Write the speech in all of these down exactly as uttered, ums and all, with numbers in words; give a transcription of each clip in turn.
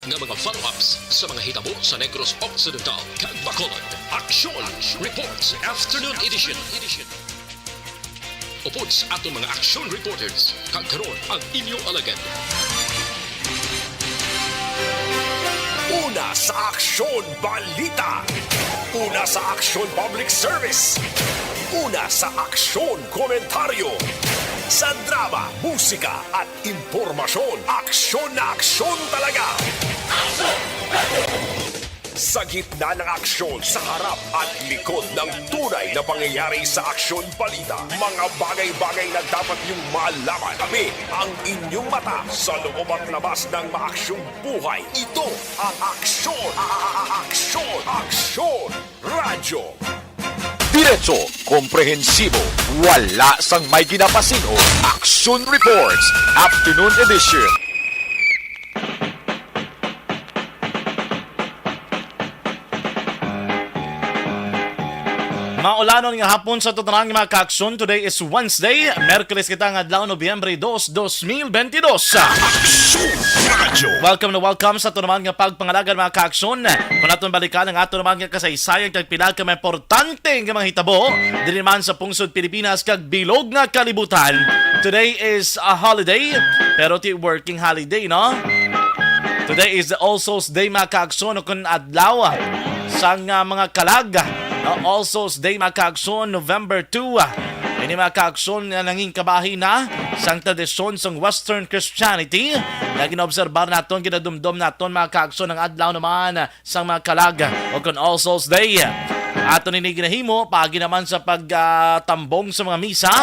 nga mga follow-ups sa mga hitabo sa Negros Occidental kag Bacolod. Aksyon Reports Afternoon Edition. Upod sa aton mga action reporters, kag karon ang inyo alagad. Una sa Aksyon Balita. Una sa Aksyon Public Service. Una sa Aksyon Komentaryo. Sa drama, musika, at impormasyon, aksyon na aksyon talaga. Sa gitna ng aksyon, sa harap at likod ng tunay na pangyayari sa Aksyon Balita, mga bagay-bagay na dapat niyong malaman. Tabi ang inyong mata sa loob at labas ng maaksyong buhay. Ito ang Aksyon, a- a- a- Aksyon, Aksyon Radyo. Diretso, komprehensibo, wala sang may ginapasin-o. Aksyon Reports, Afternoon Edition. Maulanon nga hapon sa tanan nga mga kaaksyon. Today is Wednesday, Merkules kita nga adlaw, Nobyembre dos, dos mil bentidós. Aksyon Radyo. Welcome na welcome sa ato naman nga pagpangalagad, mga kaaksyon. Kung aton balikan ang ato naman nga kasaysayan kag pila ka mga importante nga mga hitabo diri man sa pungsod Pilipinas kag bilog nga kalibutan. Today is a holiday, pero ti working holiday, no? Today is the All Souls Day, mga kaaksyon, o kun adlaw sang, ah, mga kalag, no? All Souls Day, mga kaaksyon, November two. Ini, mga kaaksyon, nga nangin kabahin na sang tradisyon sang Western Christianity nga ginaobserbar naton, ginadumdom naton, mga kaaksyon, ang adlaw naman sang mga kalag, o kun All Souls Day. Aton ini ginahimo paagi naman sa pagtambong sa mga misa,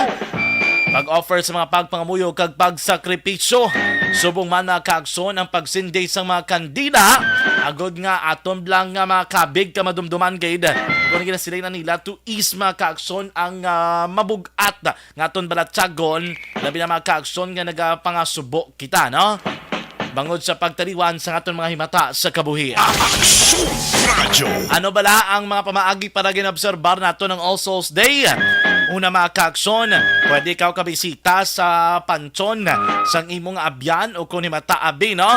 pag-offer sa mga pagpangamuyo kag pagsakripisyo. Subong man, mga kaaksyon, ang pagsindi sang mga kandila, agod nga aton lang nga mga kabig ka madumduman gid. Kung ginasiling na nila to ease, mga kaaksyon, ang, ah, mabug-at nga aton balatyagon, labi na, mga kaaksyon, nga nagapangasubo kita, no? Bangod sa pagtaliwan sa aton mga himata sa kabuhi. Aksyon Radyo. Ano bala ang mga pamaagi para ginobserbar nato ng All Souls Day? Una, mga kaaksyon, pwede ikaw kabisita sa panteon sang imong abyan o kun himata abi, no?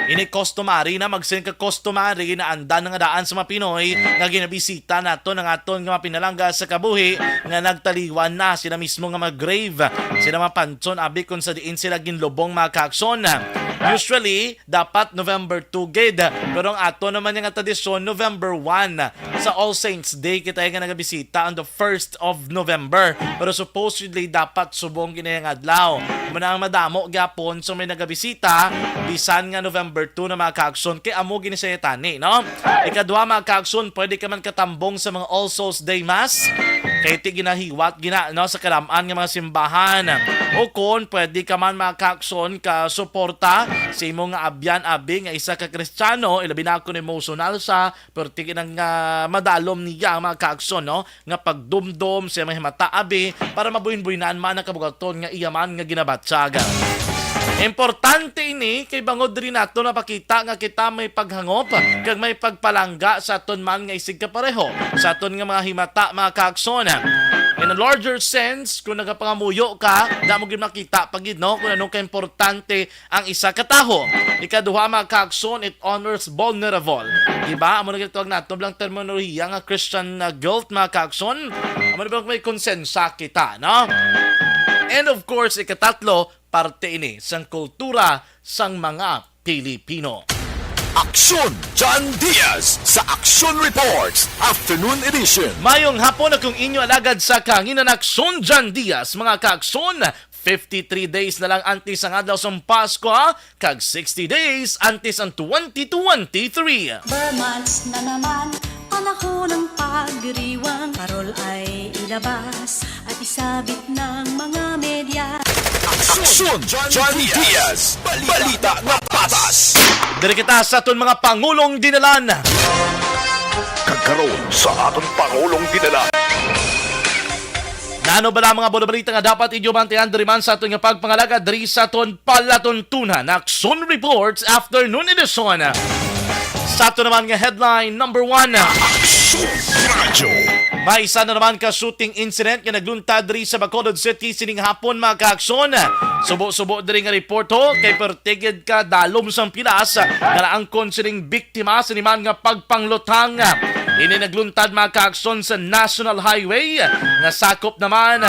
Ini customary na, magsin ka customary na, anda na nga daan sa mga Pinoy nga ginabisita nato ng aton nga mga pinalangga sa kabuhi nga nagtaliwan na, sila mismo nga mga grave, sila mga panteon abi kung sa diin sila ginlubong, mga kaaksyon. Usually, dapat November two gid. Pero ang ato naman nga tradisyon, November one. Sa All Saints Day kita nga nagabisita on the first of November. Pero supposedly, dapat subong gid na nga adlaw. Muna ang madamo gyapon sa may nagabisita, bisan nga November two na, mga kaaksyon, kay amo gid ni siya tani, no? Ikadua, mga kaaksyon, pwede ka man katambong sa mga All Souls Day Mass. Kay ti ginahiwat gina, no, sa kalaman nga mga simbahan. O kon pwede ka man, mga kaaksyon, ka suporta sa imo nga abyan abi nga isa ka Kristiyano, ilabi na kung emosyonal siya, pero ti nang, ah, madalom niya, mga kaaksyon, no, nga pagdumdom sa mga himata abi para mabuhin-buhinan man ang kabugaton nga iya man nga ginabatyag. Importante ini kay bangod diri nato napakita nga kita may paghangop kag may pagpalangga sa aton man nga isigkapareho sa aton nga mga himata, mga kaakson. In a larger sense, kung nagapangamuyo ka, da mo gid makita pa gid, no, kung anong kaimportante ang isa ka tawo. Ikaduha, mga kaakson, it honors vulnerable. Diba? Amo na gid tawag nato lang terminolohiya nga Christian, uh, guilt, mga kaakson. Amo na ba may konsensya kita, no? And of course, ikatatlo, parte ini sang kultura sang mga Pilipino. Aksyon John Diaz sa Aksyon Reports Afternoon Edition. Mayong hapon, akong inyo alagad sa kahanginan, Aksyon John Diaz, mga kaakson. Fifty-three days na lang antes ang adlaw sang Pasko, ha? Kag sixty days antes ang twenty twenty-three. Ber months na naman, panahon ng pagdiriwang. Parol ay ilabas at isabit ng mga media. Aksyon John Diaz, balita na patas. Diri kita sa aton mga pangulong dinalan. Kag karon sa aton pangulong dinalan. Nano bala mga bulobalita nga dapat inyo bantayan diri man sa aton nga pagpangalagad diri sa aton palatuntunan, Aksyon Reports Afternoon Edition. Sa ato naman nga headline number one. Aksyon Radyo. May isa na naman ka shooting incident nga nagluntad diri sa Bacolod City sining hapon, mga kaakson. Subo-subo diri nga report, ho, kay pertigid ka dalom sang pilas nga naangkon sining biktima sini man nga pagpangluthang. Ini nagluntad, mga kaakson, sa National Highway nga sakop naman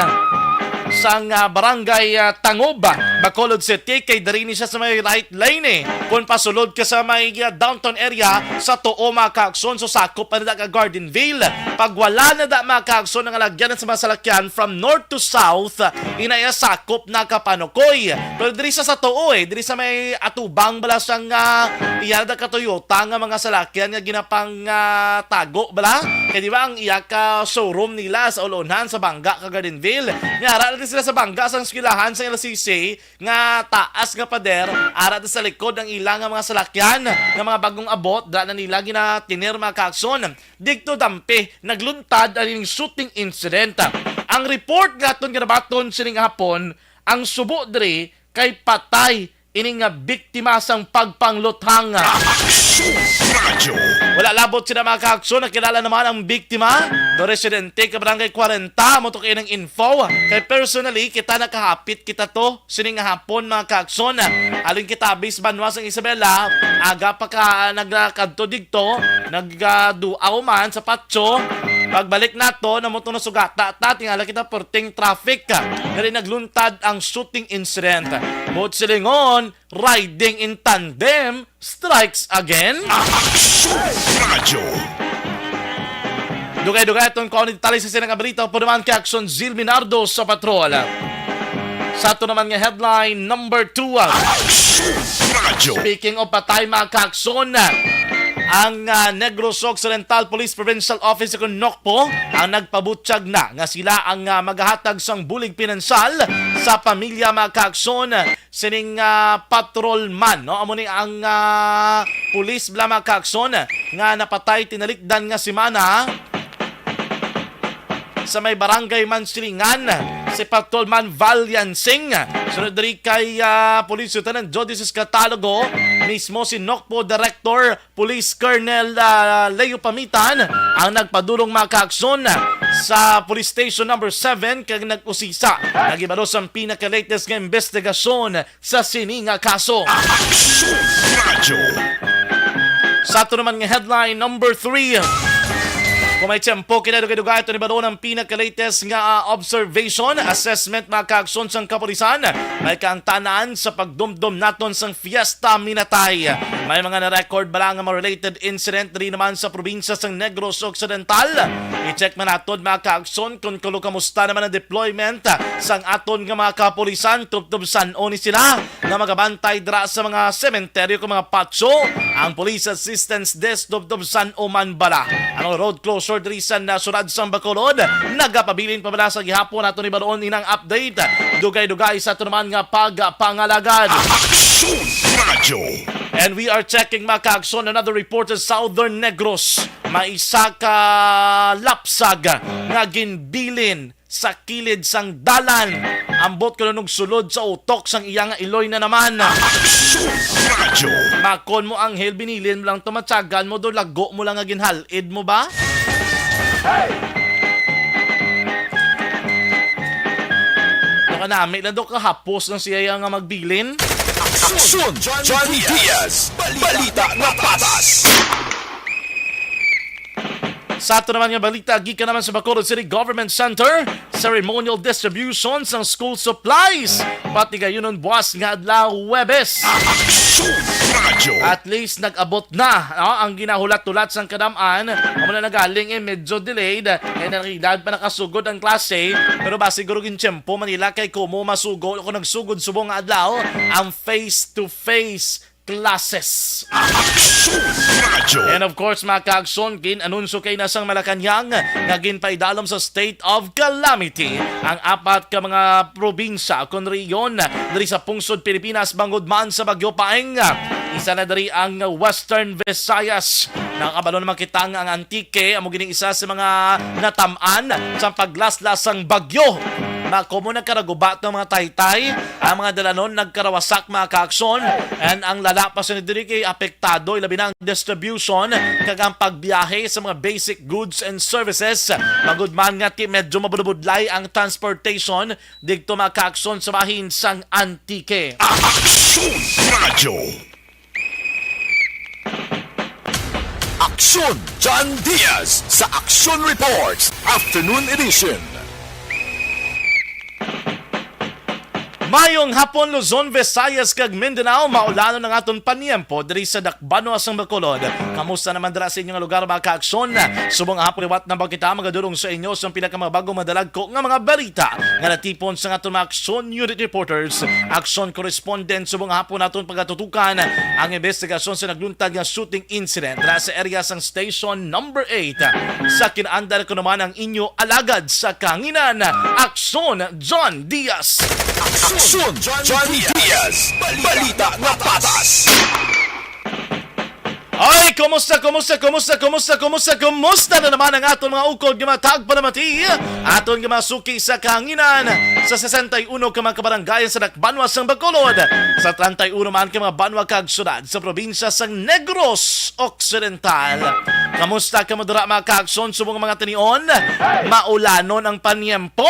sang, ah, barangay, ah, Tangob, Bacolod City, kay diri ni siya sa may right lane, eh. Kung pasulod ka sa may, ah, downtown area, sa tuo, mga kaakson, so sakop pa na ka Gardenville. Pag wala na da, mga kaakson, ang lagyan sa mga salakyan from north to south, inaya sakop na ka Panukoy. Pero diri sa, sa tuo, eh, diri sa may atubang bala sang, ah, iya na ka Toyota nga mga salakyan nga ginapang, ah, tago bala. Kay di ba ang iya ka showroom nila sa ulunhan sa Bangga ka Gardenville? Nga ara na sila sa Bangga sang eskwelahan sa L C C nga taas nga pader, ara na sa likod ang ila nga mga salakyan nga mga bagong abot, da na nila ginatinir, mga kaakson. Digto dampi, nagluntad ang ining shooting incident. Ang report nga aton ginabaton sining hapon, ang subo diri kay patay ini nga biktima sang pagpangluthang. Aksyon Radyo. Wala labot sila, mga kaakson, nakilala naman ang biktima. Do residente ka Barangay kwarenta, mo to kay nang info. Kay personally, kita nakahapit kita to sining nga hapon, mga kaakson. Aling kita bis banwa sang Isabela, aga pa ka nagkadto digto, nagduaw man sa patso. Pagbalik nato, namo to nasugata ta, tingala kita perting traffic. Dali nagluntad ang shooting incident. Buot silingon, riding in tandem strikes again. Aksyon Radyo. Dugay-dugay atong kaon detalye sa sinang abalita. Upo naman kay Aksyon Zil Minardo sa patrol. Sa ato naman nga headline number two. Aksyon Radyo. Speaking of patay, mga kaakson, ang, ah, Negros Occidental Police Provincial Office sa Nocpo ang nagpabutyag na nga sila ang, ah, magahatag sang bulig pinansyal sa pamilya, mga kaakson, sining, ah, patrolman, no? Amo ni ang, ah, pulis bala, mga kaakson, nga napatay tinalikdan nga semana sa may barangay Mansilingan, si Patrolman Valian Singh. Sunod diri kay, ah, Police Lieutenant Jody Ciscatalogo, mismo si Nocpo Director Police Colonel, ah, Leo Pamitan ang nagpadulong, mga kaakson, sa Police Station Number Seven kag nag-usisa. Nagibalo sang pinaka-latest nga investigasyon sa sini nga kaso. Aksyon Radyo. Sa ato naman nga headline number three. Kung may tiyempo, kinadugay-dugay ato ni Balon ang pinaka-latest nga, ah, observation, assessment, mga kaakson sang kapulisan. May kaangtanan sa pagdumdom naton sang Fiesta Minatay. May mga na-record bala nga mga related incident diri naman sa probinsya sang Negros Occidental? I-check man naton, mga kaakson, kung kulo kamusta naman ang deployment sang aton nga mga kapulisan. Tubtob san-o ni sila nga magabantay dira sa mga sementeryo kag mga patso. Ang Police Assistance Desk, tubtob san-o man bala. Ang road closure diri sa, ah, syudad sang Bacolod, nagapabilin pa bala sa gihapon. Ato ni Balon inang update. Dugay-dugay sa ato naman nga pagpangalagad. Aksyon Radyo. And we are checking, mga kaakson, another report sa Southern Negros. May isa ka lapsag nga ginbilin sa kilid sang dalan. Ambot ko nung sulod sa utok sang iya nga iloy na naman. Aksyon Radyo. Makon mo, Anghel, binilin mo lang to, matyagan mo do, lago mo lang nga ginhalid mo ba? Nakanami lang do, kahapos lang siya nga magbilin. Aksyon Johnny Diaz. Balita na patas. Sa ato naman nga balita, gikan naman sa Bacolod City Government Center, ceremonial distribution sang school supplies. Patigayunon buwas nga adlaw, Huwebes. Aksyon Radyo. At least nag-abot na, no, ang ginahulat-hulat sang kadam-an. Amo na nagaling, eh, medyo delayed. Kay nagilad pa nakasugod ang klase. Pero ba siguro gin tiyempo man nila kay kumo masugo o kung nagsugod subong nga adlaw ang face-to-face classes. Aksyon Radyo. And of course, mga kaagson, gin-anunsyo kay na sang Malacañang nga ginpaidalom sa state of calamity ang apat ka mga probinsya kon rehiyon diri sa pungsod Pilipinas bangod man sa Bagyo Paeng. Isa na diri ang Western Visayas. Nakabalo naman kita nga ang Antique amo gini isa sa mga natam-an sa paglaslas sang bagyo. Mga komo nagkaraguba ang mga taytay, ang mga dalanon nagkarawasak, mga kaaksyon, and ang lala pa sa diri kay apektado, ilabi na ang distribution kag ang pagbiyahe sa mga basic goods and services. Magud man nga ti medyo mabulabudlay ang transportation didto, mga kaaksyon, sa bahin sang Antique. Aksyon Radyo. Aksyon John Diaz sa Aksyon Reports Afternoon Edition. Mayong hapon, Luzon, Visayas, kag Mindanao. Maulanon ang aton paniempo diri sa Dakbanuas sang Bacolod. Kamusta naman dira sa inyo nga lugar, mga kaaksyon? Subong nga hapon, liwat na ba kita magadulong sa inyo sa pinakamabag-ong madalagko nga mga balita nga natipon sa aton mga Aksyon Unit Reporters, Aksyon Correspondent. Subong nga hapon naton pagatutukan ang investigasyon sa nagluntad nga shooting incident dira sa area sang Station Number Eight. Sa kinaandar ko naman ang inyo alagad sa kahanginan, Aksyon John Diaz. Aksyon John Diaz. Balita nga patas. Ay, kumusta, kumusta, kumusta, kumusta, kumusta, kumusta na naman ang aton mga ukod nga mga tagpalamati? Aton nga mga suki sa kahanginan sa sesenta y uno ka mga kabarangayan sa Dakbanuas sang Bacolod, sa treinta y uno man ka mga banwa kag syudad sa probinsya sang Negros Occidental. Kamusta kamo dira, mga kaaksyon, subong nga mga tinion? Maulanon ang paniempo?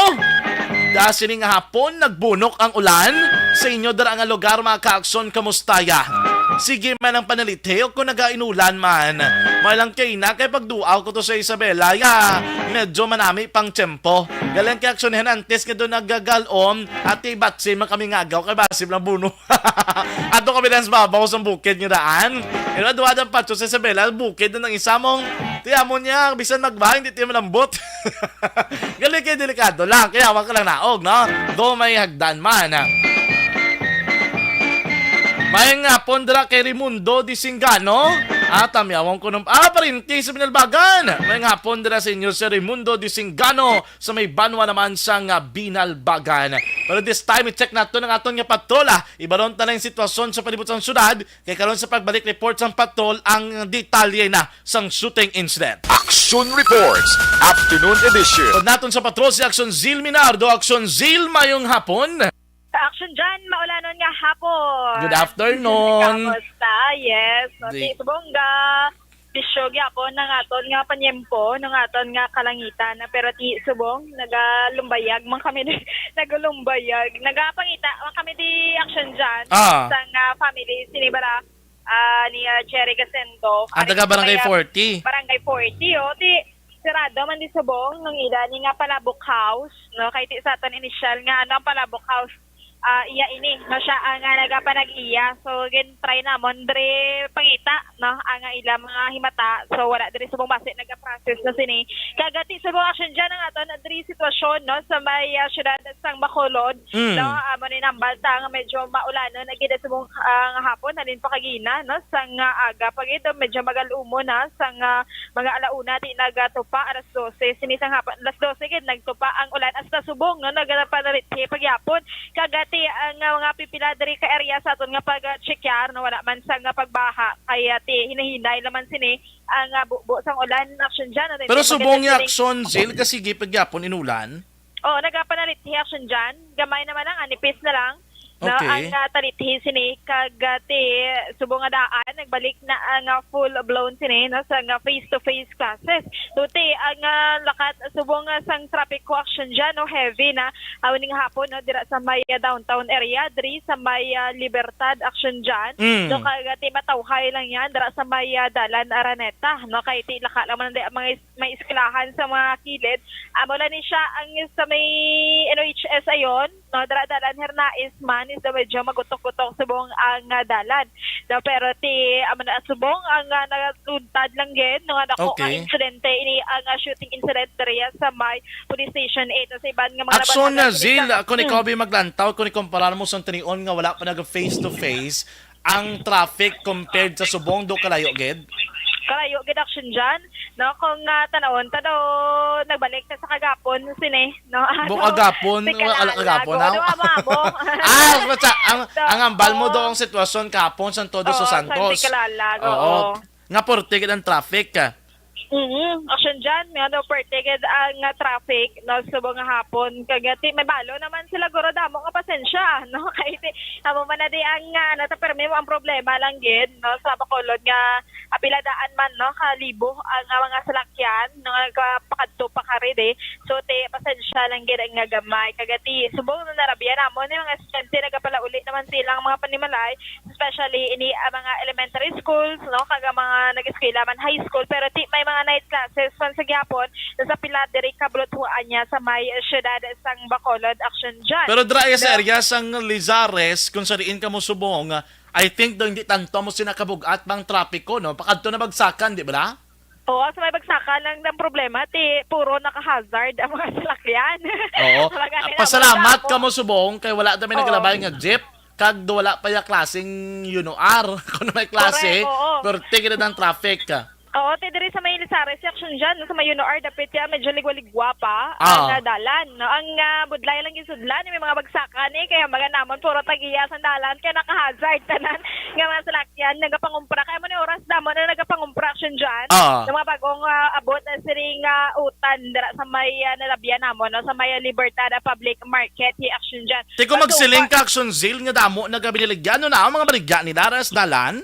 Da sini nga hapon, nagbunok ang ulan sa inyo dira nga lugar, mga kaaksyon, kamusta ya? Sige man ang panalithi o kung nagainulan man. May lang kay na kay pagduaw ko to sa Isabela, ya, medyo manami pang tiyempo. Galing kay aksyon hen antes nga doon nagagalom, ati batsi man kami nga agaw kay basi lang buno. Ato kami lang sa babaw sa bukid nga daan. Pero duwa ang patso sa Isabela, bukid na nang isa mong, tiya mo niya, bisan magbahay, hindi tiya malambot. Gali kay delikado lang, kaya wag ka lang naog, no? Do may hagdan man, ha? May nga pondra kay Raimundo Disingano. Ah, tamyawan ko nung, ah, parinti sa Binalbagan. May nga pondra sa inyo si Raimundo Disingano sa may banwa naman sa nga Binalbagan. Pero this time, i-check nato ang aton nga patrol, ah. Ibaron ta na yung sitwasyon sa palibot sang syudad. Kay karon sa pagbalik report sang patrol ang detalye na sang shooting incident. Action Reports, Afternoon Edition. Pod naton sa patrol si Action Zil Minardo. Action Zil, mayong hapon. Sa Action John, maulanon nga hapon. Good afternoon. Kamusta? Yes. No, Di- si Subonga, bisyo gyapon ang aton nga panyempo, ang aton nga kalangitan. Pero ti subong, nagalumbayag man kami di, nagalumbayag. Nagapangita man kami di Action John. Ah. Sa nga family, sinibara, ah, ni, ah, Cherry Gasendo. Ang taga Barangay forty. Barangay forty, oh. Ti, sirado man di subong, nung ila ni nga Palabok House, no? Kay ti sa aton initial nga, ano, ang Palabok House, ah, iya ini, no? Siya ang, ah, nagapanag-iya. So, gin-try namon diri pangita, no? Ang, ah, ila mga himata. So, wala diri subong basi nagaprocess na sini. Kag ti subong Action John ang aton diri sitwasyon, no? Sa may, ah, syudad sang Bacolod. Mm. No, amo ni nambal ta nga medyo maulanon na gid sa mong, ah, nga hapon, halin pa kagina, no, sang, ah, aga pa gid, medyo magal-umon na sang, ah, mga alauna di nagatupa, alas dose, sini sang hapon, alas dose gid nagtupa ang ulan hasta subong, no, nagapanarithe pagyapon. Kagati ang, ah, mga pipila diri ka area sa aton nga pag-checkar, no, wala man sang, ah, pagbaha, kaya ti hinahinay naman sini ang, ah, bubo sang ulan, Action John, no. Pero subong ni Action, Zil, kasi gid pagyapon inulan. Oo, nagapanarithe Action John. Gamay naman lang, ah, nipis na lang. No, okay. Ang, ah, talithi sini kag, ah, ti subong nga daan, nagbalik na ang, ah, full blown sini, no, sa nga face-to-face classes. So, ti ang, ah, lakat subong nga sang traffic ko Action John, no, heavy na. Aw ning hapon, no, dira sa may, ah, downtown area, diri sa may, ah, Libertad Action John. Mm. So, kag, ah, ti matawhay lang yan dira sa may, ah, Dalan Araneta, no, kay ti laka lang man ang di-, mga may eskwelahan sa mga kilid. Amo lang ni siya ang sa may N O H S ayon, no, dara dalan Hernais man is daw medyo magutok-gutok subong ang, ah, dalan. No, pero ti, amo na subong ang, ah, nagluntad lang gid, no, nga dako nga, okay, insidente ini ang, ah, shooting incident diri sa may police station eight. No, sa iban nga mga Action nabatian na, Zil, diri sa, kung ikaw, hmm, bi maglantaw, kung ikumparar mo sa tinion nga wala pa nag face to face, ang traffic compared sa subong, do kalayo gid? Kalayo gid, Action John. No, kung, ah, tanawon ta daw, nagbalik ta sa kagapon sini, no? Ano? Bo kagapon, wala kagapon, no? Ano, amo, amo. Ah, basta, ang, so, ang ambal mo, oo, do ang sitwasyon kahapon sa Todos, oo, Santos. Santos. Kalalag, oo, oo. Nga porte gid ang traffic, ah. Mm, action dyan, may ano, perte gid ang, ah, traffic, no, subong nga hapon. Kag, ah, ti, may balo naman sila, guro, damo nga pasensya, no? Kay ti, amo man na di ang, ah, ano, ta, permi mo ang problema lang gid, no, sa Bacolod nga, ah, pila daan man, no, kalibo ang, ah, mga salakyan, no, nga nagpakadto pa kari di. So, ti, pasensya lang gid nga gamay. Kag, ah, ti, subong na narabian namon, yung mga estudyante, nagapalauli naman silang mga panimalay, especially ini ang mga elementary schools, no, kag ang mga nag-eskwela man high school, pero ti may mga night classes man sa gihapon sa pila diri ka buluthuan niya sa may siyudad sang Bacolod, action dyan. Pero dira iya sa No? area sang Lizares, kung sa diin kamo subong, I think daw hindi tanto mo sina kabugat bang trapiko, no? Pakadto na bagsakan, di ba? Oo, sa may bagsakan lang ang problema, ti puro naka-hazard ang mga salakyan. Oo. Wala gani Ah, na pasalamat wala ako. Kamo subong kay wala ta may Oo. nagalabay nga jeep. Kag do wala pa ya klaseng yunuar. Kung may klase, Correct, oo. Pero tigil na ang traffic. Oo, ti diri sa may Lizares, section dyan, sa may Yuno R, dapit ya, medyo ligwa-ligwa pa Ah. ang, ah, dalan, no? Ang, ah, budlay lang gisudlan, may mga bagsakan, eh, kaya mga namon, puro tagiya sa dalan, kaya naka-hazard tanan nga mga salakyan, nagapangumpra. Kaya mo ni oras damo na nagapangumpra, action dyan, Ah. ng mga bagong, ah, abot, ah, siring, ah, utan, dira sa may, ah, nalabyan namon, no? Sa may, ah, Libertad, ah, Public Market, hi action dyan. Ti kung At magsiling kung ka, action zeal, nga damo nagabiligyan, ano na, ang mga baligya ni Daras, dalan?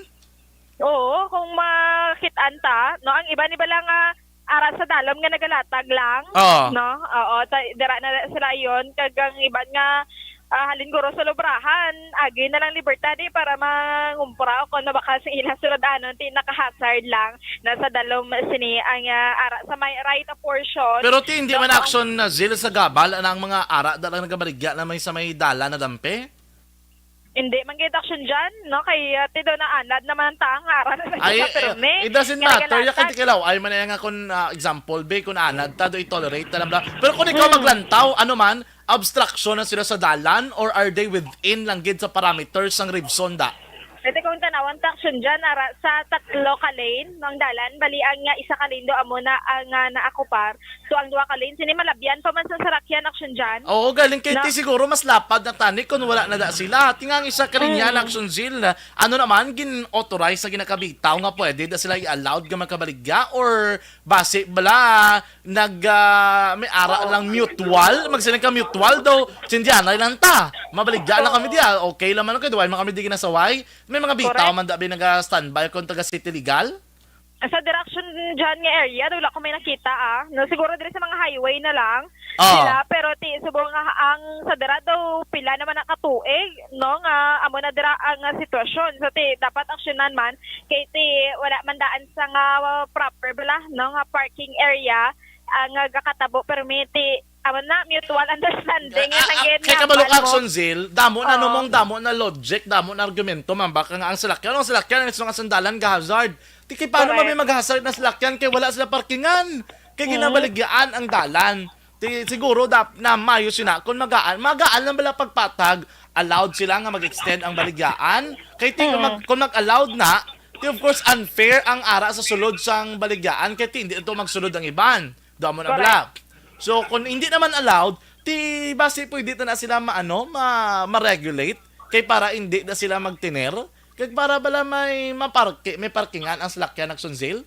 Oo, kung makit-an ta, no, ang iban iba lang nga ara sa dalom nga nagalatag lang, Oo. no? Oo, ta, dira na sila yon, kag ang iban nga, ah, halin guro sa Lubrahan, agi na lang Libertad, eh, para mangumpra o kung mabakal sa ila sulod anon, ti nakahasard lang na sa dalom sini ang, ah, ara sa may right portion. Pero ti hindi No, man ang action na zeal sa gabal na ang mga ara da lang nagabaligya na may sa may dala na dampe? Hindi man gid action dyan, no? Kay, ah, ti daw naanad naman ang tanga, ara na lang Ay, sa pirmi. Eh, it doesn't Kaya matter. Ya, nagalatag. Kay tikilaw, ay man nga kung, ah, example, be, kung anad ta, do i-tolerate ta lang bla. Pero kung ikaw Hmm. maglantaw, ano man, obstruction na sila sa dalan or are they within lang gid sa parameters sang Ribson da? Ito kung tanawan ta action dyan, ara sa tatlo ka lane, ang dalan, bali ang, ah, isa ka lane do amo na ang, ah, naakupar. So, ang duha ka lane, sini malabyan pa man sa sarakyan, action dyan. Oo, galing kay No? ti siguro mas lapad na tani kung wala na da sila. Tingang isa ka linya Mm. na action zeal na, ano naman, gin-authorize sa ginakabitaw nga pwede da sila i-allowed nga magkabaligya or basi bala nag, ah, may ara Oo. lang mutual, magsiling ka mutual daw, sindihanay lang ta. Mabaligya lang kami Oo. diya. Okay lang man, okay, duway man kami di ginasaway. May mga bitaw Correct. man da, bi, naga-standby kung taga City Legal. Sa direction dyan nga area, wala ko may nakita, ah. No, siguro diri sa mga highway na lang Ah. sila, pero ti, subong nga ang sa dira daw pila naman ang katuig, no, nga amo na dira ang, ah, sitwasyon. So, ti, dapat aksyonan man, kay ti, wala man daan sa nga, ah, proper bala, no, nga parking area, ang, ah, gakatabo, pero may ti, amo na, mutual understanding, Ah, yan ang ah, gin-, kay nga kabalo ka, ban mo. Action Zil, damo na Oo. numong, damo na logic, damo na argumento, man, baka nga ang salakyan, ang salakyan, ang mga sandalan, ga-hazard. Ti, kay paano Correct. man may mag-hazard na salakyan kay wala sila parkingan? Kay Mm. ginabaligyaan ang dalan. Ti, siguro dap-, na mayo sina kung magaan, magaan lang bala pagpatag, allowed sila nga mag-extend ang baligyaan. Kay ti, kung mag-, Mm. kung mag-allowed na, ti, of course, unfair ang ara sa sulod sang baligyaan kay ti, hindi ito magsulod ang iban. Damo na Correct. bala. So, kung hindi naman allowed, ti, basi pwede na sila ma-, ano, ma-, ma-regulate kay para hindi na sila magtiner. Kay para bala may maparke, may parkingan ang salakyan, Action Zil?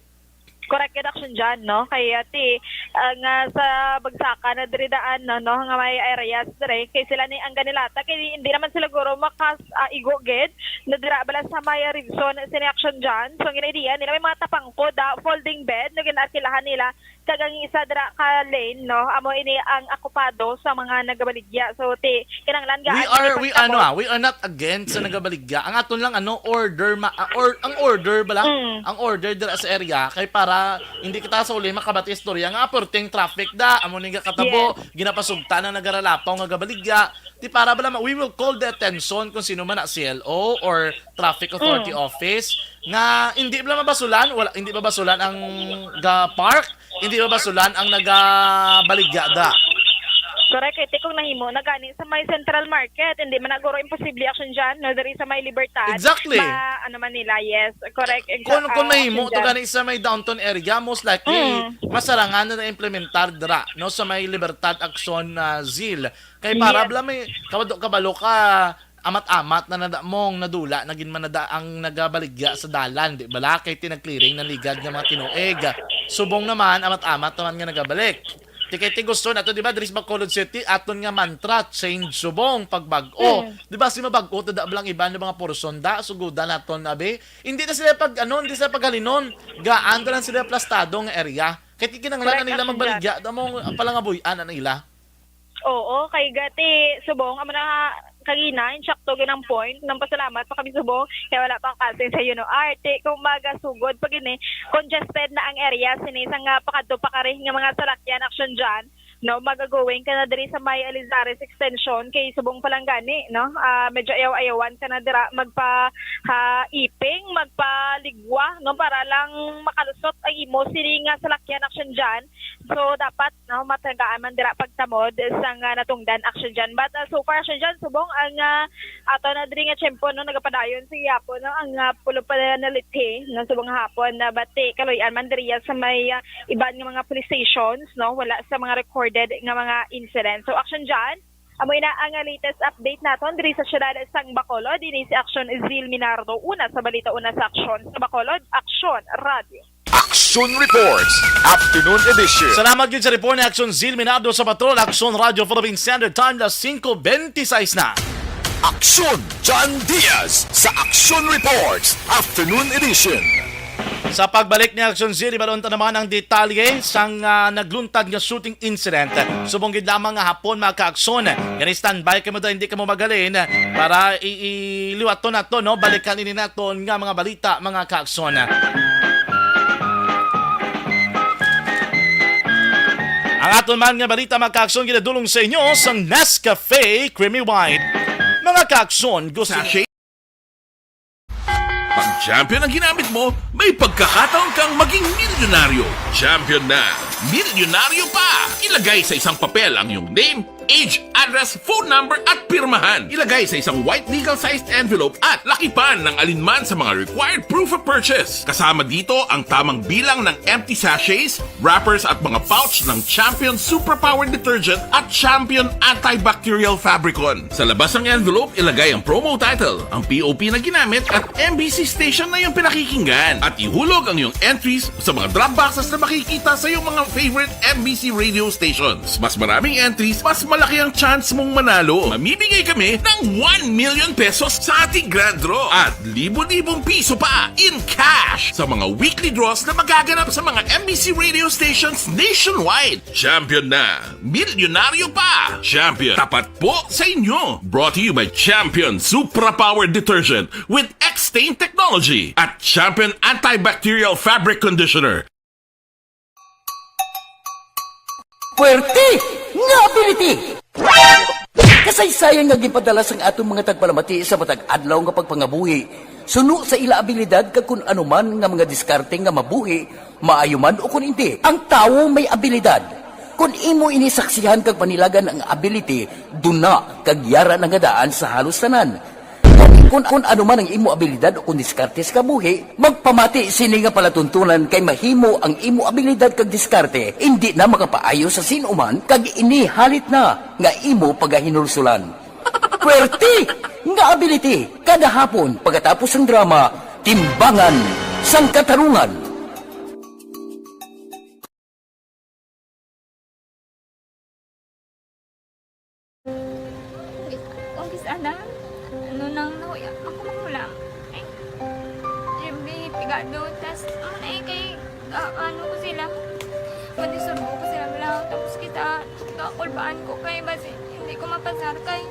Correct, Action Jan, no? Kay, ah, ti, ah, nga sa bagsakan na diri daan, no, no, nga may areas diri, kay sila ni ang ganilata, kay hindi naman sila guro makas, ah, igo gid, na dira bala sa may Ribson, sini Action Jan. So, ang idea nila, may mga tapangkod, ah, folding bed, na ginarkilahan nila, kag ang isa dira ka lane, no, amo ini ang okupado sa mga nagabaligya. So, ti, kinahanglan We gaan are, ini we, ano, pagtabon. ah, we are not against sa nagabaligya. Ang aton lang, ano, order, ma-, ah, or, ang order bala, Mm. ang order dira sa area, kay para hindi kita sa uli makabati istorya nga, "Ah, perting traffic da, amo ni nga katabo, Yes. ginapasugta na nagaralapaw nga gabaligya." Ti para bala ma-, we will call the attention kung sino man na C L O or Traffic Authority Mm. Office nga hindi bala mabasulan, wala, hindi mabasulan ang ga-park, hindi mabasulan ang nagabaligya da. Correct, kay ti kung nahimo na gani sa may Central Market, hindi man na guro imposible Action Jan, no, diri sa may Libertad. Exactly. Ma-, ano man nila, yes, correct, exa-, Kung, kung ah, mahimo Action to Jan. gani sa may downtown area, most likely, Mm. masarangan na na-implementar dira, no, sa may Libertad Action, ah, Zil. Kay para Yes. bala may kabalo, kabalo ka, amat-amat na nada mong nadula na gin man nada ang nagabaligya sa dalan, di bala? Kay ti nag-clearing na ligad nga mga tinuig. Subong naman, amat-amat naman nga nagabalik. Ti kay ti gusto nato, di ba, diri sa Bacolod City, aton nga mantra, change subong, pagbag-o. Hmm. Di ba, si mabag-o, tada blang iban nga mga porson da, sugudan naton, abi. Hindi na sila pag, ano, hindi sila paghalinon. Gaan ta lang sila plastado nga area. Kay ti kinahanglan na Correct, nila Action John. magbaligya, amo ang palangabuy-an na nila. Oo, kay gati, subong, amo na kagina, insakto gyud ang point. Nang pasalamat pa kami subong, kay wala pa ang kaso sa Yuno Arte. Kung magasugod pa gini, congested na ang area, sini sa nga pakadto pa kari nga mga salakyan, Action John, no, magagoing ka na diri sa may Alizares extension, kay subong pa lang gani, no, ah, medyo ayaw-ayawan ka na dira, magpa, ha, iping, magpaligwa, no, para lang makalusot ang imo sini nga salakyan, Action John. So, dapat, no, matagaan man dira pagtamod sang, ah, natungdan, Action John. But, ah, so far, Action John, subong ang, ah, ato na diri nga tiyempo, no, nagapadayon sa gihapon, no, ang, ah, pulo pa na nalithi, no, subong nga hapon, na bati, kaluy-an man diri sa may, ah, iban nga mga police stations, no, wala sa mga recorded nga mga incidents. So, Action John, amo ina ang, ah, latest update naton diri sa siyudad sang Bacolod. Ini si Action Zil Minardo, una sa balita, una sa aksyon sa Bacolod, Aksyon Radio. Action Reports, Afternoon Edition. Salamat gid sa report ni Action Zil Minardo sa Patrol, Action Radio Philippine Standard Time, las singko benti sais na. Action John Diaz sa Action Reports, Afternoon Edition. Sa pagbalik ni Action Zil, ibalon ta naman ang detalye sang, ah, nagluntad nga shooting incident. Subong gid lamang nga hapon, mga ka-aksyon. Gani, standby kamo da, hindi kamo magalin para i-, iliwaton nato, no? Balikan ini naton nga mga balita, mga ka-aksyon. Ang aton man nga balita, mga ka-aksyon, ginadulong sa inyo sang Nescafe Creamy White. Mga ka-aksyon, gusto Sachet. Pag champion ang ginamit mo, may pagkakataon kang maging milyonaryo. Champion na, milyonaryo pa! Ilagay sa isang papel ang iyong name, age, address, phone number, at pirmahan. Ilagay sa isang white legal-sized envelope at lakipan ng alinman sa mga required proof of purchase. Kasama dito ang tamang bilang ng empty sachets, wrappers, at mga pouch ng Champion Superpower Detergent at Champion Antibacterial Fabricon. Sa labas ng envelope, ilagay ang promo title, ang P O P na ginamit, at M B C station na iyong pinakikinggan. At ihulog ang iyong entries sa mga drop boxes na makikita sa iyong mga favorite M B C radio stations. Mas maraming entries, mas malaki ang chance mong manalo. Mamimigay kami ng one million pesos sa ating grand draw at libo-libong piso pa in cash sa mga weekly draws na magaganap sa mga M B C radio stations nationwide. Champion na! Milyonaryo pa! Champion, tapat po sa inyo! Brought to you by Champion Supra Power Detergent with X-Stain Technology at Champion Antibacterial Fabric Conditioner. Puwerte nga ability! Kasaysayan nga ginpadala sang aton mga tagpalamati sa matag adlaw nga pagpangabuhi, suno sa ila abilidad kag kun ano man nga mga diskarte nga mabuhi, maayo man o kun indi. Ang tawo may abilidad. Kun imo ini saksihan kag panilagan ang ability, duna kag yara na nga daan sa halos tanan. Kun, kun ano man ang imo abilidad o kun diskarte sa kabuhi, magpamati sini nga palatuntunan kay mahimo ang imo abilidad kag diskarte indi na makapaayo sa sin-o man kag ini halit na nga imo pagahinulsulan. Puwerte nga ability! Kada hapon pagkatapos sang drama, Timbangan sang Katarungan. Kung kis-, kung kis-, ana, ano nang nahuya, ako manghulam. Ay, Jimmy, pigado, tas, ano na eh, kay, ah, ano ko sila, manisurbo ko sila, wala, tapos kita, kakulbaan ko kay, basi, hindi ko mapasar kay.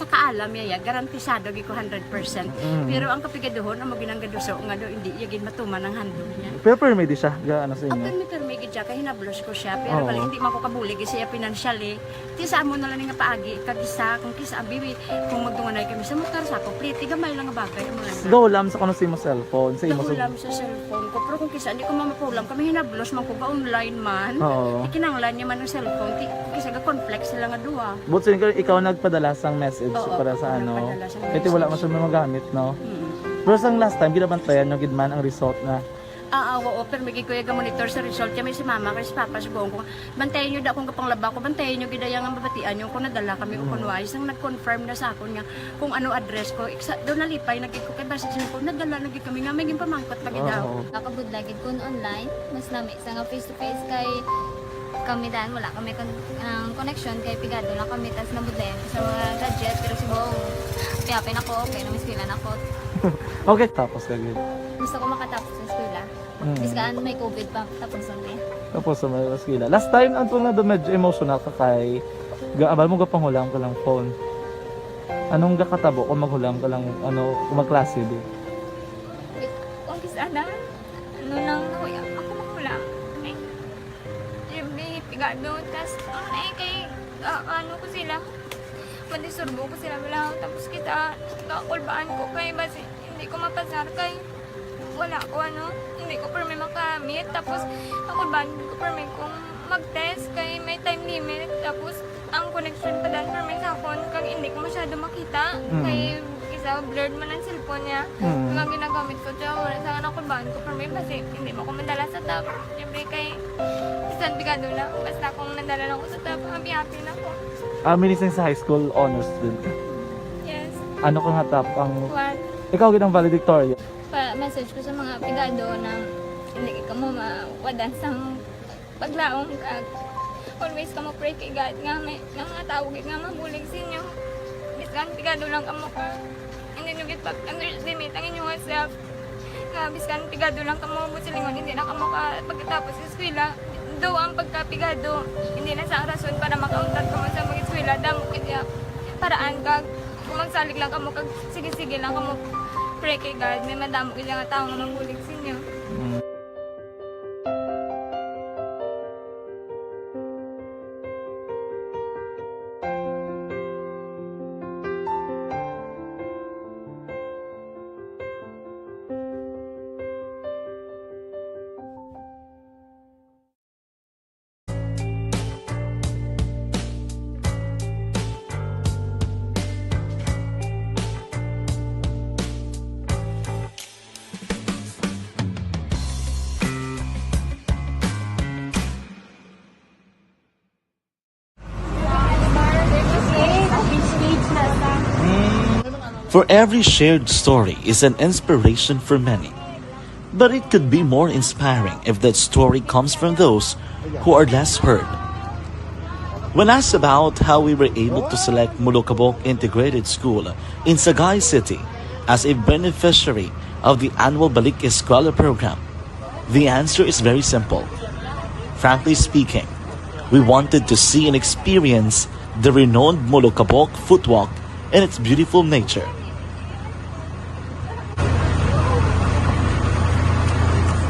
Nakaalam niya ya, garantisado gid ko hundred percent. Mm. Pero ang kapigaduhon, amo ginang gaduso nga do, hindi niya gid matuman ang handog niya. Pero permi di siya, ga, ano sa inyo? Permi, permi gid siya, kay hinablos ko siya. Pero Oo. bali, hindi man ko kabulig siya financially. Ti sa amo na lang nga paagi, kag isa, kung kisa, abi, kung magdunganay kami sa motor, sa ako, pliti, gamay lang nga bagay, amo lang. Gahulam sa kuno sa imo cellphone, sa imo sa Gahulam sa cellphone ko, pero kung kisa, hindi ko mamapulam, kami hinablos man ko, ga-online man. Oo. Ikinanglan niya man ang cellphone, ti, kisa ga-conflict sila nga duha. But sin-, ikaw nagpadala sang message Oo, para sa ako ano? nagpadala sang Kaya wala message. man siya magamit, no? Mm. Pero sang last time, ginabantayan nyo gid man ang result na? Ah, ah, oo, pero may gid ko yung monitor sa result. Kaya may si mama, kay si papa, si buong ko, "Bantayan nyo da kung kapanglaba ko, bantayan nyo gid yung mabatian nyo kung nadala kami o Mm. kung wais." Nang nag-confirm na sa akon nga kung ano address ko, iksa, doon nalipay na gid ko kay basta siya ko, nadala na gid kami nga may ginpamangkot pa gid daw. Oo. Nakabudlay gid kun online, mas nami sa nga face to face kay kami dan wala kami kon-, ang connection kay pigado lang kami, tas nabudlayan ko sa mga gadget, pero si Bong, happy-happy na ko, okay na, may eskwela na ko. Okay, tapos ka gid. Gusto ko makatapos sa eskwela. Mm. Bis kaan may covid pa, tapos ang niya. Tapos sa mga eskwela. Last time, ang tunga do medyo emotional ka kay ga-, abal mo gapanghulam ka lang phone. Anong gakatabo kung maghulam ka lang, ano, kung magklase di? Kung kis-a na, ano lang, nahuya ako maghulam. Eh, may pigado, tas, ano na eh, kay, ah, ano ko sila, madisturbo ko sila, wala. Tapos kita, kakulbaan ko kay, basi, hindi ko mapasar kay, wala ko, ano, hindi ko permi makamit. Tapos, kakulbaan ko permi kung mag-test kay may time limit. Tapos, ang connection pa dan permi sa akon, kag hindi ko masyado makita. Mm. Kay, isa, blurred man ang cellphone niya. Mm. Kag ang ginagamit ko, tiyan, wala sa akin, nakulbaan ko permi, basi, hindi mo ko madala sa top. Siyempre, kay, bisan pigado na, basta kung nadala lang ko sa top, happy-happy na ko. Ah, minising sa high school, honors student ka? Yes. Ano ka nga top ang One. Ikaw gid ang valedictorian? Pa-message ko sa mga pigado na hindi ka mo mawadan sang paglaom kag always ka mo pray kay God nga may, nga mga tawo gid nga mabulig sa inyo. Bisan pigado lang kamo ka, hindi nyo gid pag-underestimate ang inyong self. Nga bisan pigado lang kamo, buot silingon, hindi na kamo ka pagkatapos sa eskwela. Daw ang pagkapigado, hindi na sa rason para makauntat kamo sa mag-eskwela. Damo gid ya paraan kag kung magsalig lang kamo kag sige-sige lang kamo pray kay God, may madamo gid nga tawo nga mabulig sa inyo. Mm. For every shared story is an inspiration for many. But it could be more inspiring if that story comes from those who are less heard. When asked about how we were able to select Molokabok Integrated School in Sagay City as a beneficiary of the annual Balik Eskwela program, the answer is very simple. Frankly speaking, we wanted to see and experience the renowned Molokabok footwalk and its beautiful nature.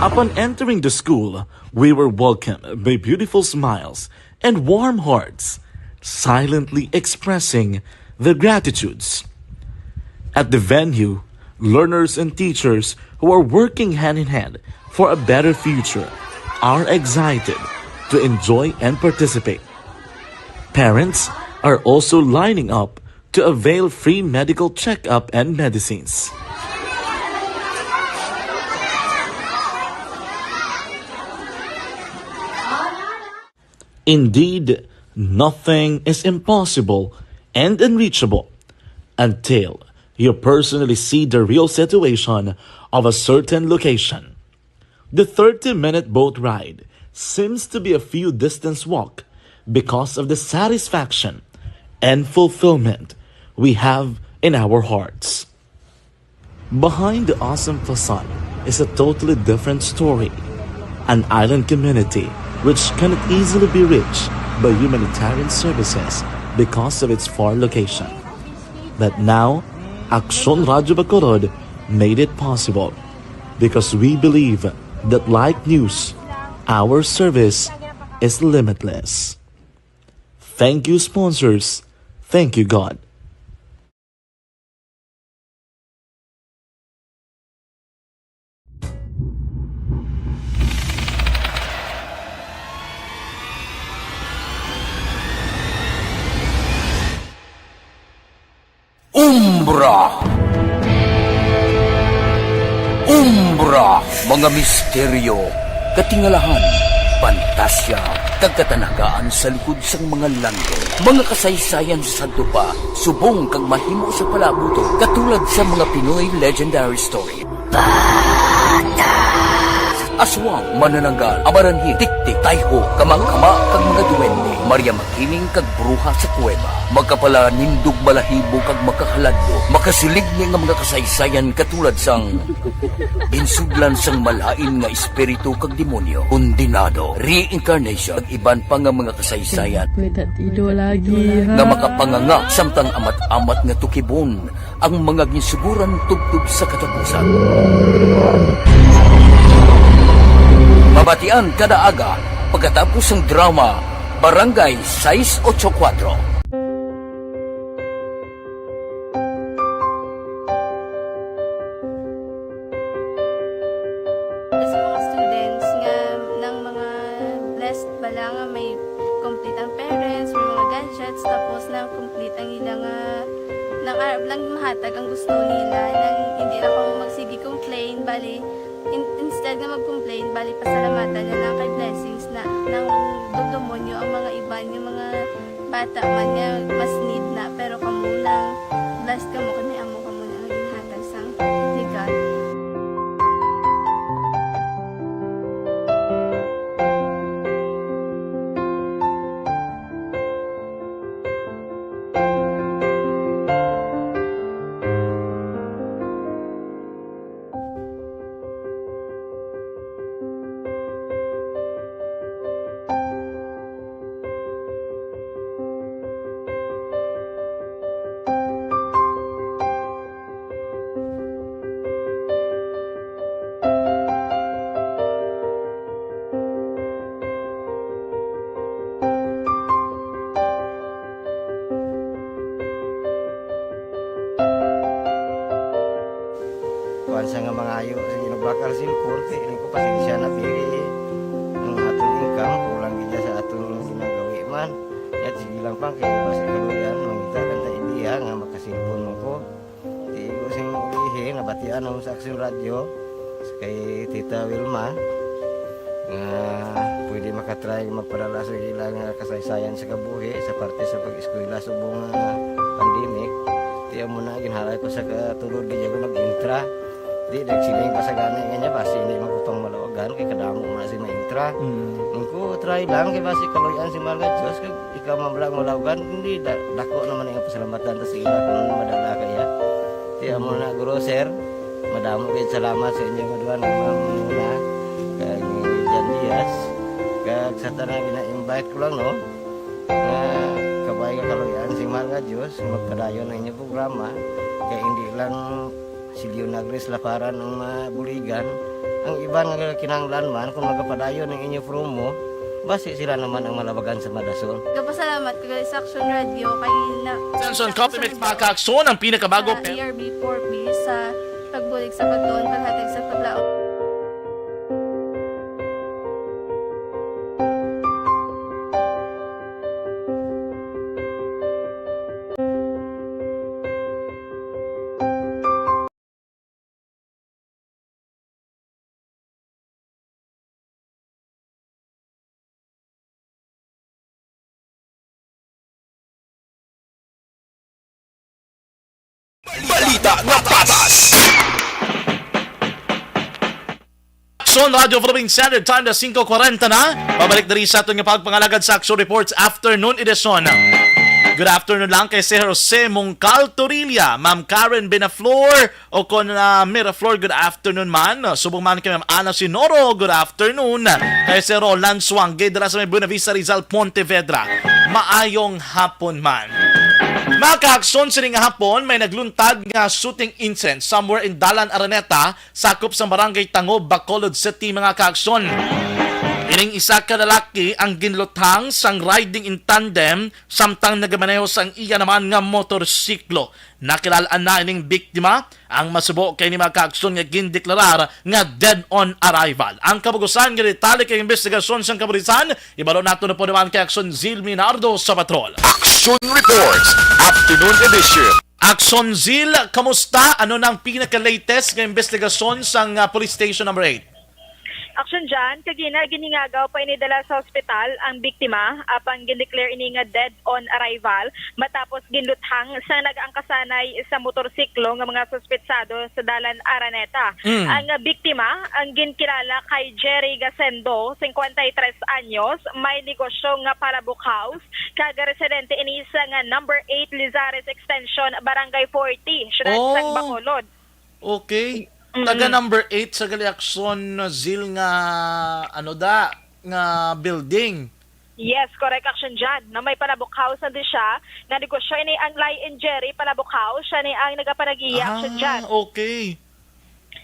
Upon entering the school, we were welcomed by beautiful smiles and warm hearts, silently expressing their gratitudes. At the venue, learners and teachers who are working hand in hand for a better future are excited to enjoy and participate. Parents are also lining up to avail free medical checkup and medicines. Indeed, nothing is impossible and unreachable until you personally see the real situation of a certain location. The thirty-minute boat ride seems to be a few distance walk because of the satisfaction and fulfillment we have in our hearts. Behind the awesome facade is a totally different story, an island community which cannot easily be reached by humanitarian services because of its far location. But now, Aksyon Radyo Bacolod made it possible because we believe that like news, our service is limitless. Thank you, sponsors. Thank you, God. Umbra. Umbra, mga misteryo, katingalahan, pantasya, kag katanagaan sa likod sang mga langit. Mga kasaysayan sa sadto pa, subong kag mahimo sa palabuto, katulad sa mga Pinoy legendary story. Aswang, manananggal, amaranhi, tiktik, tayho, kamangkama, kag mga duwende, Maria Makiling kag bruha sa kuweba, makapalanindog balahibo kag makahaladlok, makasiligni nga mga kasaysayan katulad sang ginsudlan sang malain nga espiritu kag demonyo, kondenado, reincarnation, kag iban pa nga mga kasaysayan May tatido lagi, nga ha? makapanganga samtang amat-amat nga tukibon ang mga ginsuguran tubtob sa katapusan. Mabatian kada aga pagkatapos sang drama Barangay sais ocho kuwatro. Sa mga students nga nang mga blessed bala nga may complete ang parents, may mga gadgets, tapos na complete ang ila nga nang arab lang mahatag ang gusto nila, nang hindi na kamo magsige complain, bali, in-, instead nga mag-complain, bali, pasalamatan na lang kay blessings na nang dudumonyo ang mga iban nga mga bata man nga mas need na, pero kamo lang, blessed kamo kay may amo kamo na nga ginhatag sang regalo. Kuan sa nga mangayo, sige, nagbakal cellphone, kay ini ko pasensya na, pili ang aton income, kulang gid sa aton ginagawi man. Yat, sige lang pang, kay basi kaluyan, mangita lang ta idea nga makasilpon mo ko. Di ko sing ihi, nabatian ako sa Aksyon Radyo, kay Tita Wilma, nga pwede makatry magpadala sa ila nga kasaysayan sa kabuhi sa parte sa pag-eskwela subong nga pandemic. Tiyan mo na, ginhalay ko sa katulod, di ako nag-intra. Di, nagsiling pa sa gani nga niya, basi hindi man ko pang malawagan, kay kadamo mo na si ma-intra. Mm. Ang ko, try lang, kay basi kaluyan si Mahal nga Diyos, kag ikaw man lang malawagan, hindi, da-, dako naman ang pasalamatan ta sa ila kung madala kaya. Tiyan mo na, guro, sir, madamo kayo salamat sa inyong duha nga Ma'am Muna, kag ni Jan Diaz, kag sa tanan gina-invite ko lang, no, nga kabay nga kaluyan si Mahal nga Diyos, magpadayon ang inyong programa, kay hindi lang si Leonagris Laparan ang mabuligan, ang iban nga kinahanglan man kung magapadayon ang inyo promo, basi sila naman ang malabagan sa madason. Kapasalamat ko sa Aksyon Radyo kay na Samson Coffee Mix, mga kaakson, ang pinakabago. Sa E R B four B sa pagbulig sa pagtuon, paghatag sa paglaom. Balita nga patas. Aksyon Radio Philippine Standard Time na singko kwarenta na. Pabalik diri sa aton nga pagpangalagad sa Aksyon Reports Afternoon Edition. Good afternoon lang kay Sir Jose Mongcal Torilla, Ma'am Karen Benaflor, o kon, ah, Miraflor, good afternoon man. Subong man kay Ma'am Ana Sinoro, good afternoon. Kay Sir Roland Suangge, dala sa may Buenavista, Rizal, Pontevedra, maayong hapon man. Mga kaakson, sining nga hapon may nagluntad nga shooting incident somewhere in Dalan, Araneta, sakop sa Barangay Tangob, Bacolod City, mga kaakson. Ining isa ka lalaki ang ginluthang sang riding in tandem samtang nagamaneho sang iya naman nga motorsiklo. Nakilal-an na ining biktima. Ang masubo kay ni mga kaakson nga gindeklarar nga dead on arrival. Ang kabugusan nga detalye kay investigasyon sang kapulisan, ibalo nato na po naman kay Akson Zil Minardo sa Patrol. Action Reports, Afternoon Edition. Akson Zil, kamusta? Ano na ang pinaka-latest nga investigasyon sang, ah, Police Station Number Eight? Action John, kagina ginhingagaw pa ini dala sa ospital ang biktima, apang gindeclare ini nga dead on arrival matapos ginluthang sang nagaangkasanay sa motorsiklo nga mga suspetsado sa Dalan Araneta. Mm. Ang biktima, ang ginkilala kay Jerry Gasendo, cincuenta y tres anyos, may negosyo nga palabok house, kag residente ini sa nga number eight Lizares Extension, Barangay forty, Siyudad sang Oh. Bacolod. Okay. Mm. Taga number eight sa gali, Akson Zil, nga, ano da, nga building. Yes, correct, Action John. Na may palabok house na di siya, nga negosyo ini ang Lai and Jerry Palabok House, siya ni ang nagapanag-iya, Action John. Ah, okay.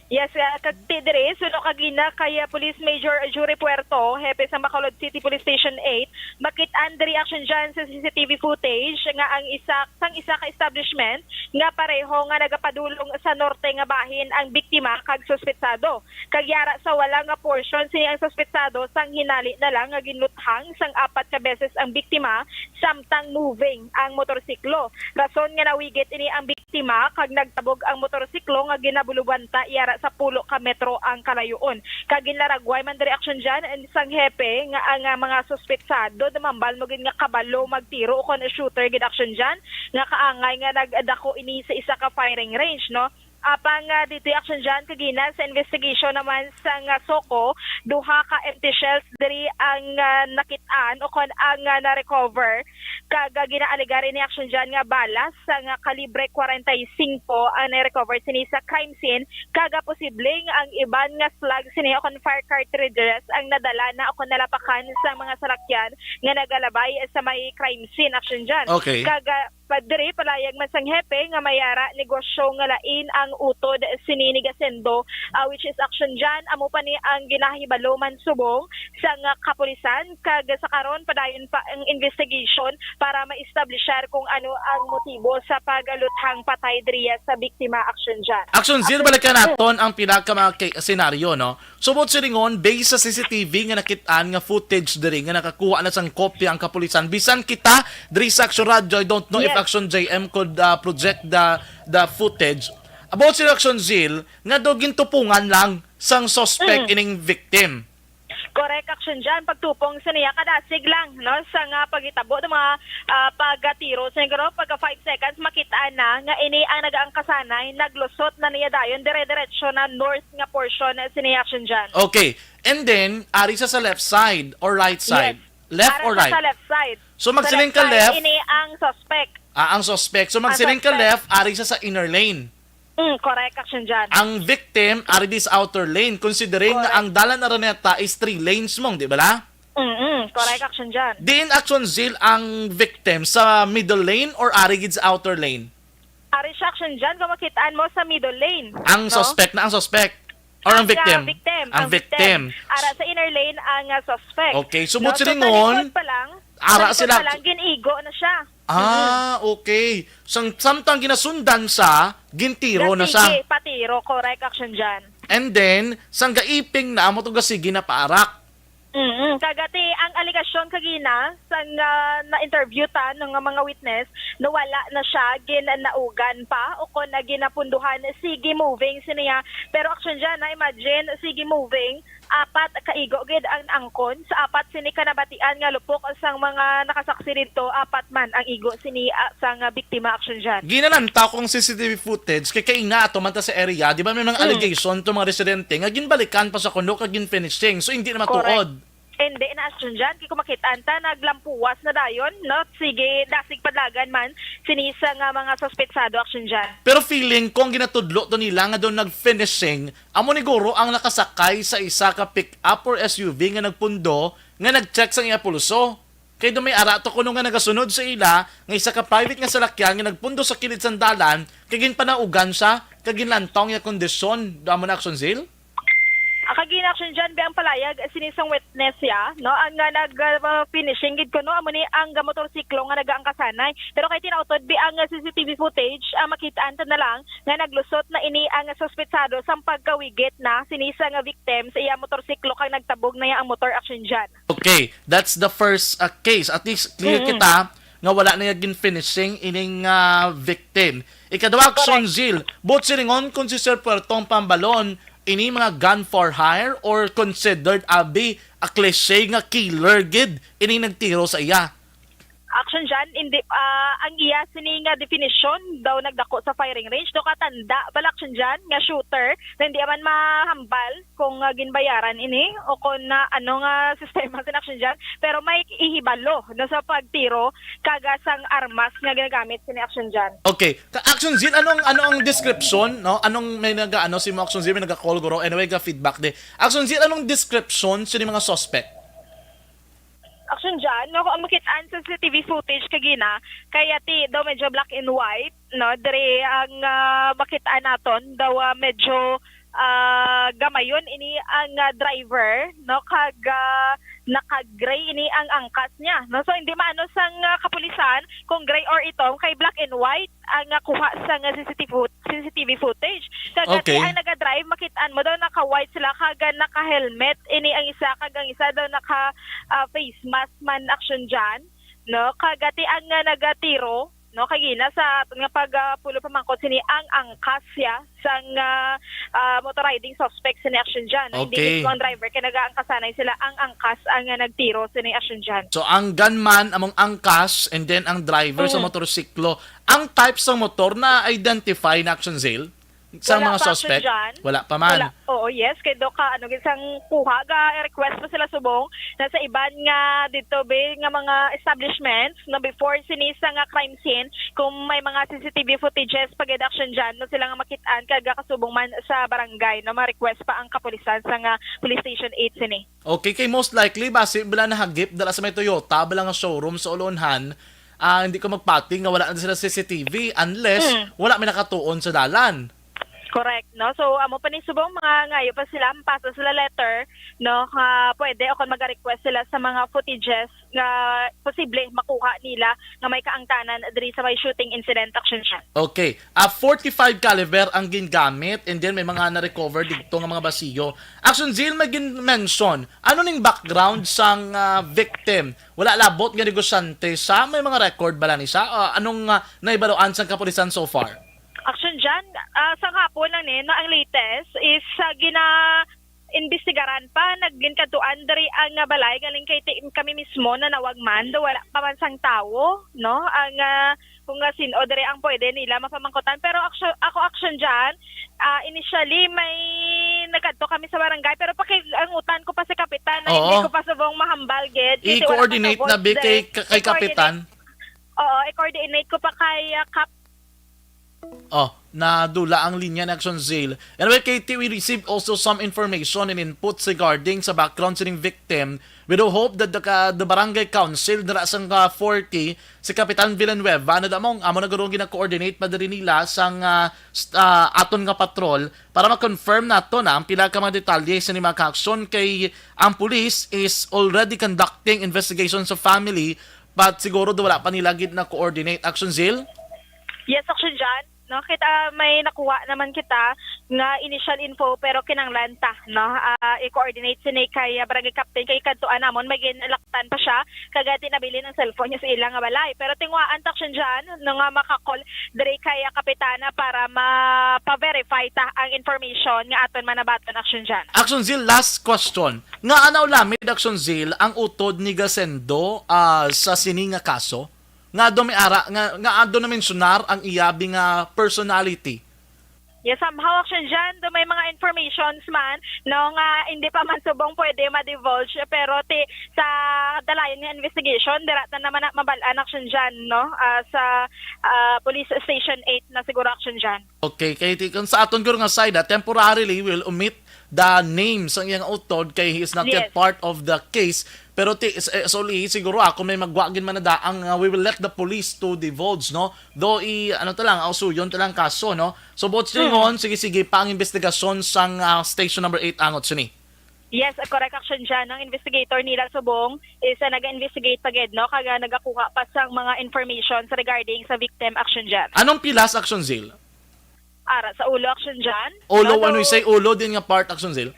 Yes, ah, kag ti diri, suno kagina kay, ah, Police Major Jury Puerto, hepe sa Bacolod City Police Station eight, makit-an diri, Action John, sa C C T V footage nga ang isa, sang isa ka establishment nga pareho nga nagapadulong sa norte nga bahin ang biktima kag suspetsado. Kag yara sa wala nga portion sini ang suspetsado, sang hinali na lang nga ginluthang sang apat ka beses ang biktima samtang moving ang motorsiklo. Rason nga nawigit ini ang biktima kag nagtabog ang motorsiklo nga ginabulubanta yara sa pulo ka metro ang kalayoon. Kag ginlaragway man diri, Action John, sang hepe nga ang, ah, mga suspetsado dumambal mo gid nga kabalo magtiro ukon shooter gid, Action John, nga kaangay nga nagdako ini sa isa ka firing range, no? Apang, ah, dito, Action John, kagina sa investigation naman sang, ah, SOCO, duha ka empty shells diri ang, ah, nakit-an ukon ang, ah, na-recover. Kag, ah, ginaalegar ini, Action John, nga balas sang, ah, kalibre kwarenta y singko ang na-recover sini sa crime scene, kag, ah, posibleng ang iban nga slug sini ukon fire cartridges ang nadala na ukon nalapakan sa mga salakyan nga nagalabay sa may crime scene, Action John. Okay. Kag, ah, pa diri, palayag man sang hepe nga may ara negosyo nga lain ang utod sini ni Gasendo, ah, which is, Action John, amo pa ni ang ginahibalo man subong sang, ah, kapulisan, kag sa karon padayon pa ang investigation para ma-establishar kung ano ang motibo sa pagluthang patay diriya sa biktima, Action John. Action Zil, balikan naton ang pila ka mga ke-, senaryo, no? So, buot silingon, based sa C C T V nga nakit-an nga footage diri nga nakakuha na sang kopya ang kapulisan, bisan kita diri sa Action Radyo, I don't know if Yes. Action J M could, uh, project the the footage. About sa Action Zil, nga daw gintupungan lang sang suspect Mm. ining victim. Correct, Action John. Pagtupong sa niya, kadasig lang, no, sa nga paghitabo ng mga, ah, pagtiro. Siguro, pagka five seconds, makita na nga ini ang nagaangkasanay, naglusot na niya dayon, dire-diretso na north nga portion, eh, sini Action John. Okay. And then, ari sa, sa left side or right Yes. side? Left Ara or sa, right? sa left side. So, Sa magsiling left ka side, left. ini ang suspect. Ah, ang suspect. So, Ang magsiling ka suspect. left, ari sa, sa inner lane. Mm, correct, Action John. Ang victim, ari di sa outer lane, considering nga Correct. ang Dalan Araneta is three lanes mong, di ba la? Mm-mm, correct, Action John. Diin, Action Zil, ang victim sa middle lane or ari gid sa outer lane? Ari siya, Action John, kung makitaan mo sa middle lane, Ang no? suspect na ang suspect? Or ang Ang, victim? ah, victim, Ang ang victim. victim. Ara sa inner lane ang, ah, suspect. Okay, so No? buot So, silingon, talikod pa lang, ara talikod sila pa lang, gin-igo na siya. Ah, Mm-hmm. okay. Sang, samtang ginasundan sa, gintiro na siya. Sige, patiro, correct, Action John. And then, sang gaiping na, amo to gasigi na paarak. Mm-hmm. Kagati, ang alegasyon kagina, sang, ah, na-interview ta, ng mga witness, na wala na siya, ginaugan pa, o kung na ginapunduhan, sige moving siniya. Pero Action John, na imagine, sige moving, apat kaigo gid ang angkon. Sa apat sini kanabatian nga lupok sang mga nakasaksi didto, apat man ang igo sini, ah, sang biktima, Action John. Ginalanta ko ang C C T V footage kay kaina ato man ta sa area, di ba may mga Mm. allegation to mga residente nga ginbalikan pa sa kuno kag gin-finishing. So, hindi na matuod. Correct. Hindi na, Action John, kay kung makitaan ta, naglampuwas na dayon, no? Sige, dasig padlagan man, sini sa nga mga suspetsado, Action John. Pero feeling ko ang ginatudlo to nila nga daw nag-finishing, amo ni guro ang nakasakay sa isa ka pick-up or S U V nga nagpundo nga nag-check sa iya pulso. Kay do may ara to kuno nga nagasunod sa ila nga isa ka private nga salakyan nga nagpundo sa kilid sang dalan kay ginpanaugan siya kag ginlantaw ang iya kondisyon. Do amo na, Action Zil? Ang kagina, Action Jan, bi ang palayag sini sang witness ya, no, ang uh, nag uh, finishing gid kuno amo ni ang uh, motorsiklo nga nagaangkasanay. Pero kay tinautod bi ang uh, C C T V footage, uh, makitaan ta na lang nga naglusot na ini ang suspetsado sang pagkawigit na sini sang uh, victim sa iya motorsiklo kag nagtabog na iya ang motor, Action Jan. Okay, that's the first uh, case. At least clear Mm. kita nga wala na yung finishing ining uh, victim. Ikaduha, Action Correct. Zil, but silingon kung si Sir Puerto ang pambalon, ini mga gun for hire or considered abi a cliche nga killer gid ini nagtiro sa iya? Action Jan, hindi, ah, ang iya sini nga definition daw nagdako sa firing range, do katanda bala, Action Jan, nga shooter na hindi man mahambal kung ah, ginbayaran ini o kung na ano nga sistema sin, Action Jan, pero may ihibalo no sa pagtiro kaga sang armas nga ginagamit sini, Action Jan. Okay. Ka Action Zil, anong ano ang description, no? Anong may naga ano si mo Action Zil, may naga-call guro. Anyway, ga feedback di. Action Zil, anong description sa mga suspect? Action Jan, no, kung makit-an sa C C T V footage kagina, kaya ti daw medyo black and white, no, diri ang ah, makit-an naton daw ah, medyo ah, gamayon ini ang ah, driver, no, kag ah, naka-gray ini ang angkas niya, no. So hindi maano sang ah, kapulisan kung gray or itom, kay black and white ang ah, kuha sa nga C C T V foot- C C T V footage. Kag Okay. ang naga-drive, makit-an mo daw naka-white sila kag ah, naka-helmet ini ang isa, kag ang isa daw naka ah, face mask man, Action Jan, no. Kag ati ang ah, nagatiro, no, kagina sa aton nga pag ah, pulo pamangkot sini ang angkas siya sang ah, ah, motor riding suspect sini, Action Jan, no? Hindi Okay. Mismo ang driver kay nagaangkasanay sila, ang angkas ang ah, nagtiro sini, Action Jan. So ang gunman among angkas and then ang driver sa Mm. motorsiklo. Ang type sa motor na identify na, Action Zil sa Wala mga pa, suspect? Action Jan. Wala pa man. Wala. Oo, yes. Kay do ka ano, isang kuha ga request pa sila subong na sa iban nga dito be nga mga establishments na before sini sa nga crime scene, kung may mga C C T V footages pag, Action Jan, no, sila nga makit-an kag kasubong man sa barangay, no, ma-request pa ang kapulisan sa nga Police Station eight sini. Okay, kay most likely basi bala nahagip dala sa may Toyota bala nga showroom sa Ulonhan. Ah, hindi ko magpati nga wala na sila C C T V unless Mm. wala may nakatuon sa dalan. Correct, no? So, amo pa ni subong, mga ngayo pa sila, mapasa sila letter, no? Nga pwede o kung mag-request sila sa mga footages nga posible makuha nila nga may kaangtanan diri sa may shooting incident, Action Jan. Okay. Ah, forty-five caliber ang gingamit and then may mga na-recover dito nga mga basiyo. Action Zil, may gin-mention. Ano ning background sang ah, victim? Wala labot nga negosyante siya? May mga record bala ni siya? Ah, anong ah, naibaluan sang kapulisan so far? Action Jan, ah, sa hapon lang ni, no, ang latest is sa gina imbestigaran pa, nagginkadtuan diri ang ah, balay galing kay ti- kami mismo nanawag man, do wala pa man sang tawo, no, ang ah, kung nga sin-o diri ang pwede nila mapamangkutan. Pero action, ako, Action Jan, ah, initially may nagkadto kami sa barangay, pero pakiangutan ko pa si kapitan na Oo. Hindi ko pa subong mahambal gid. Kasi wala pa I-coordinate subong na bi kay, direct. kay kapitan. Oo, i-coordinate ko pa kay ah, Kap. Oh, nadula ang linya ni Action Zil. Anyway, Katie, we received also some information and inputs regarding sa background sining victim. We do hope that the, ka- the barangay council dira sang ka forty, si Kapitan Villanueva, na damong amo na guro gina-coordinate pa diri nila sang ah, st- ah, aton nga patrol para ma-confirm nato na ang pila ka mga detalye sa mga action kay ang police is already conducting investigation sa family, but siguro do wala pa nila gid na-coordinate. Action Zil? Yes, Action Jan. No, kita may nakuha naman kita nga initial info, pero kinanglan ta, no, ah, i-coordinate sini kay ah, barangay captain kay kadtuan namon may ginlaktan pa siya kag tinabilin ang cellphone niya sa ila nga balay. Pero tinguhaan ta, Action Jan, no, nga maka-call diri kay ah, kapitana para mapa-verify ta ang information nga aton manabaton, Action Jan. Action Zil, last question. Nga anaw lamid, Action Zil, ang utod ni Gasendo ah, sa sini nga kaso? Nga do may ara, nga, nga do na mensionar ang iyabi nga personality. Yes, somehow, Action Jan, do may mga informations man, no, nga hindi pa man subong pwede ma-divulge, pero ti, sa dalayan nga investigation, dira ta naman na mabal-an, Action Jan, no, ah, sa ah, Police Station eight na siguro, Action Jan. Okay, kay ti- kung sa aton guro nga side, ah, temporarily will omit the name sang iyang utod kay he is not yet Yes. part of the case. Pero ti, s-, eh, sorry, siguro ako may magwa gid man na daang, uh, we will let the police to divulge, no? Though i, ano ta lang, ausuyon ta lang kaso, no? So, buot silingon, sige, sige pa ang investigasyon sang, uh, Station Number Eight angot sini. Yes, correct, Action Jan. Ang investigator nila subong is, uh, nag-investigate pa gid, no? Kag, uh, nagakuha pa sang mga informations regarding sa victim, Action Jan. Anong pilas, Action Zil? Ara, sa ulo, Action Jan. Ulo, Ano? When we say ulo, din nga part, Action Zil?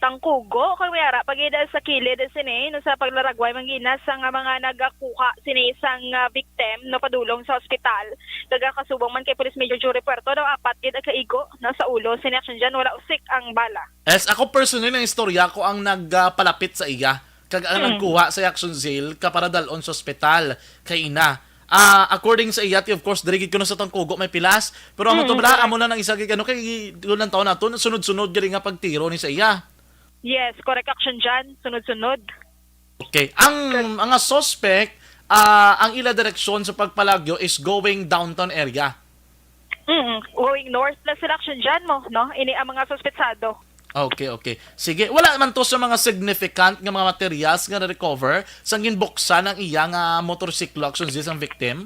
Tangkugo, kay may ara pa gid sa kilid sini, no, sa paglaragway man gina sa nga mga nagakuha sini sang, ah, victim, no, padulong sa ospital. Nagakasubong man kay Police Major Jory Puerto, no, apat gid ang kaigo, no, sa ulo sini, Action Jan, wala usik ang bala. Yes, ako personally, ang istorya ko ang nagpalapit sa iya. Kag ang Mm. nagkuha sa Action Zil ka para dalon sa ospital kay ina. Ah, according sa iya, ti, of course, diri gid kuno sa Tangkugo may pilas. Pero amo to Mm, bala, correct. Amo na nang isa gid, ano, kay doon lang taon nato, sunod-sunod gid nga pagtiro ni sa iya. Yes, correct, Action Jan. Sunod-sunod. Okay. Ang mga suspect, ah, ang ila direksyon sa pagpalagyo is going downtown area. Mm, going north na sila, Action Jan mo, no? Ini ang mga suspetsado. Okay, okay. Sige, wala man to sa mga significant nga mga materials nga na-recover sa ginbuksan ang iya nga motorsiklo, Action Zil, sang victim?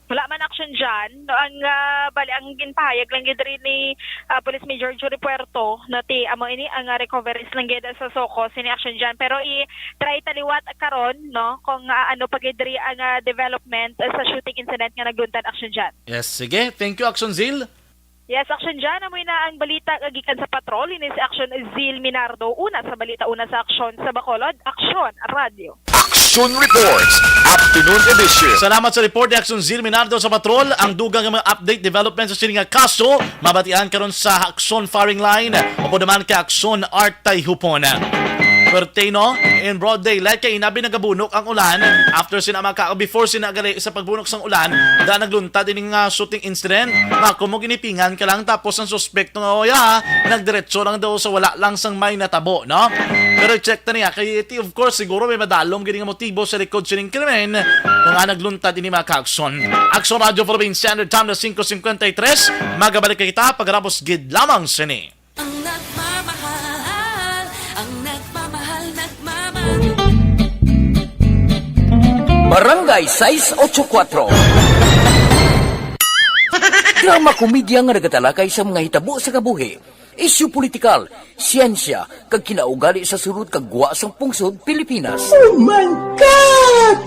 Wala man, Action Jan. No, ang, ah, bali, ang ginpahayag lang gid rin ni, ah, Police Major Jory Puerto, no, ti, amo ini ang, ah, recoveries lang gid sa SOCO sini, Action Jan. Pero i-try taliwat karon, no, kung, ah, ano pa gid ri ang, ah, development, ah, sa shooting incident nga nagluntad, Action Jan. Yes, sige. Thank you, Action Zil. Yes, Action Jan, amoy na ang balita nga gikan sa patrol. Ini si Action Zil Minardo. Una sa balita, una sa aksyon sa Bacolod, Aksyon Radio. Action Reports, Afternoon Edition. Salamat sa report ni Action Zil Minardo sa patrol. Ang dugang nga mga update, development sa sini nga kaso, mabatian karon sa Action Firing Line, o po naman kay Action Art Tayhupon. Pertino, in broad daylight, kay inabi nagabunok ang ulan. After sina maka, before sina gali sa pagbunok sang ulan, da nagluntad ining, ah, shooting incident. Nga kung mo ginipingan ka lang, tapos ang suspek nga, oh, yeah, nagdiretso lang daw sa wala lang sang may natabo, no? Pero i-check ta niya. Kay, ti, of course, siguro may madalom gini nga motibo sa likod sining krimen. Kung nga nagluntad ini mga kaaksyon. Aksyon Radio Philippine Standard Time na singko singkwenta y tres. Magabalik kita pagkatapos gid lamang sini. Ang nagmamahal, ang nagmamahal, nagmamahal. Barangay sais ocho kuatro. Drama komedya nga nagatalakay sa mga hitabo sa kabuhi, isyu politikal, siyensya, kag kinaugali sa sulod kag gwa sang pungsod Pilipinas. Oh my God!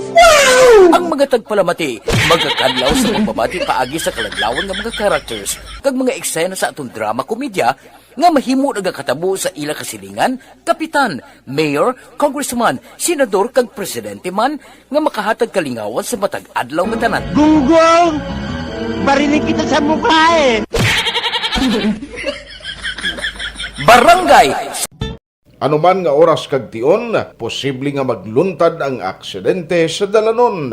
Wow! Ang mga tagpalamati magakadlaw sa pagbabati paagi sa kaladlawan nga mga characters kag mga eksena sa aton drama komedya nga mahimo nagakatabo sa ila kasilingan, kapitan, mayor, congressman, senador, kag presidente man nga makahatag kalingawan sa matag adlaw nga tanan. Gunggong! Barinig kita sa mukha eh! Barangay. Anuman nga oras kag tion, posible nga magluntad ang aksidente sa dalanon.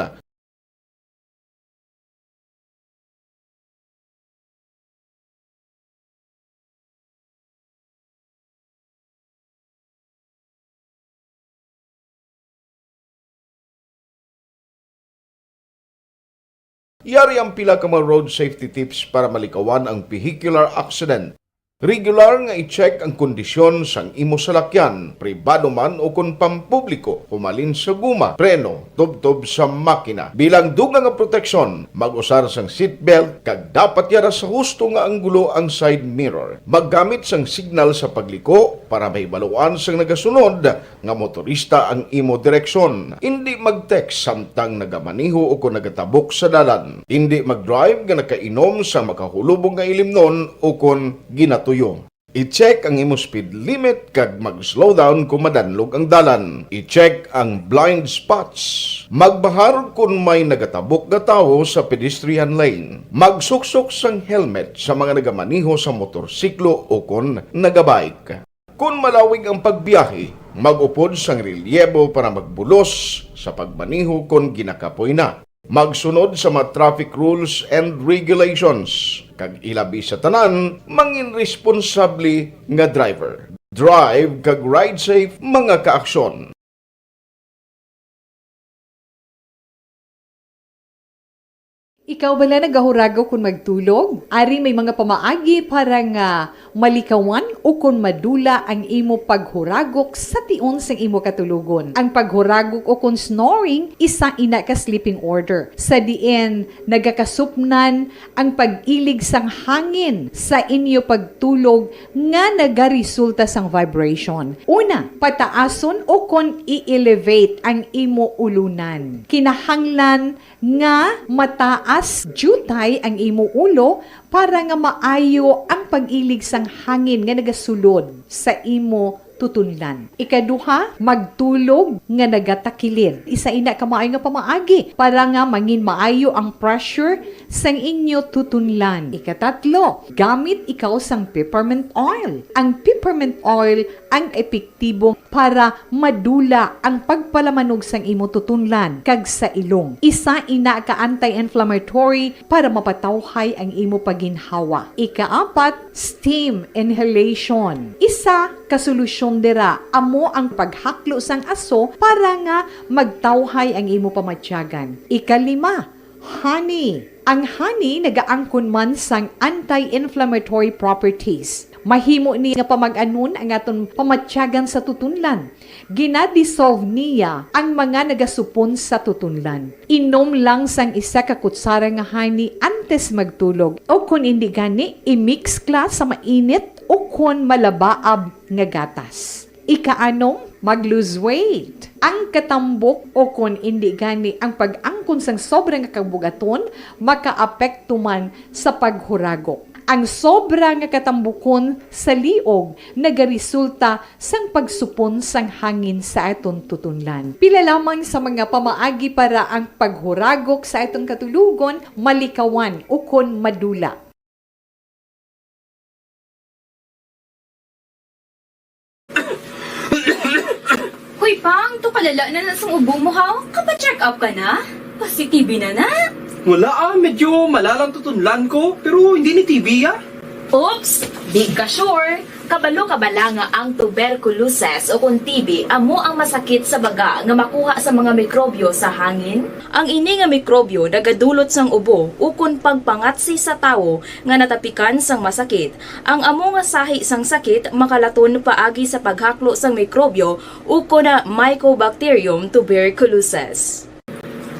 Yari ang pila ka mga road safety tips para malikawan ang vehicular accident. Regular nga i-check ang kondisyon sang imo salakyan, pribado man o kon pampubliko, humalin sa guma, preno, tubtob sa makina. Bilang dugang nga proteksyon, mag-usar sang seatbelt kag dapat yara sa husto nga anggulo ang side mirror. Maggamit sang signal sa pagliko para mahibaluan sang nagasunod nga motorista ang imo direksyon. Indi mag-text samtang nagamaneho o kon nagatabok sa dalan. Indi mag-drive nga nakainom sa makahulubog nga ilimnon o kon ginatuyo. I-check ang imo speed limit kag mag-slow down kung madanlog ang dalan. I-check ang blind spots. Magbahar kon may nagatabok nga tawo sa pedestrian lane. Magsuksok sang helmet sa mga nagamaneho sa motorsiklo o kon nagabike. Kon malawig ang pagbiyahe, mag-upod sang relyebo para magbulos sa pagmaneho kon ginakapoy na. Magsunod sa mga traffic rules and regulations, kag ilabi sa tanan, mangin responsable nga driver. Drive kag ride safe, mga kaaksyon. Ikaw bala nagahuragok kon magtulog? Ari may mga pamaagi para nga malikawan o kon madula ang imo paghuragok sa tion sang imo katulogon. Ang paghuragok o kon snoring, isa ina ka sleeping order, sa diin nagakasupnan ang pag-ilig sang hangin sa inyo pagtulog nga nagaresulta sang vibration. Una, pataason o kon i-elevate ang imo ulunan. Kinahanglan nga mataas diutay ang imo ulo para nga maayo ang pag-ilig sang hangin nga nagasulod sa imo tutunlan. Ikaduha, magtulog nga nagatakilid. Isa ina ka maayo nga pamaagi para nga mangin maayo ang pressure sang inyo tutunlan. Ikatatlo, gamit ikaw sang peppermint oil. Ang peppermint oil ang epektibo para madula ang pagpalamanog sang imo tutunlan kag sa ilong. Isa ina ka anti-inflammatory para mapatawhay ang imo paginhawa. Ikaapat, steam inhalation. Isa ka solusyon dira amo ang paghaklo sang aso para nga magtawhay ang imo pamatyagan. Ikalima, honey. Ang honey nagaangkon man sang anti-inflammatory properties. Mahimo ni nga pamag-anon ang aton pamatyagan sa tutunlan. Gina-dissolve niya ang mga nagasupon sa tutunlan. Inom lang sang isa ka kutsara nga honey antes magtulog, o kon indi gani, i-mix kla sa mainit o kon malabaab nga gatas. Ikaanom, mag-lose weight. Ang katambok o kon indi gani ang pag-angkon sang sobra nga kabugaton makaapekto man sa paghuragok. Ang sobra nga katambukon sa liog nagaresulta sang pagsupon sang hangin sa aton tutunlan. Pila lamang sa mga pamaagi para ang paghuragok sa aton katulogon malikawan ukon madula. Hoy, Pang, to kalala na na sang ubo mo, ha? Kapa-check up ka na? Positive na na. Wala, ah, medyo malalang tutunlan ko, pero hindi ni T B, ah. Oops! Di ka sure. Kabalo ka bala nga ang tuberculosis o kon T B amo ang masakit sa baga nga makuha sa mga mikrobyo sa hangin? Ang ini nga mikrobyo nagadulot sang ubo ukon pagpangatsi sa tawo nga natapikan sang masakit. Ang amo nga sahi sang sakit makalaton paagi sa paghaklo sang mikrobyo ukon na Mycobacterium tuberculosis.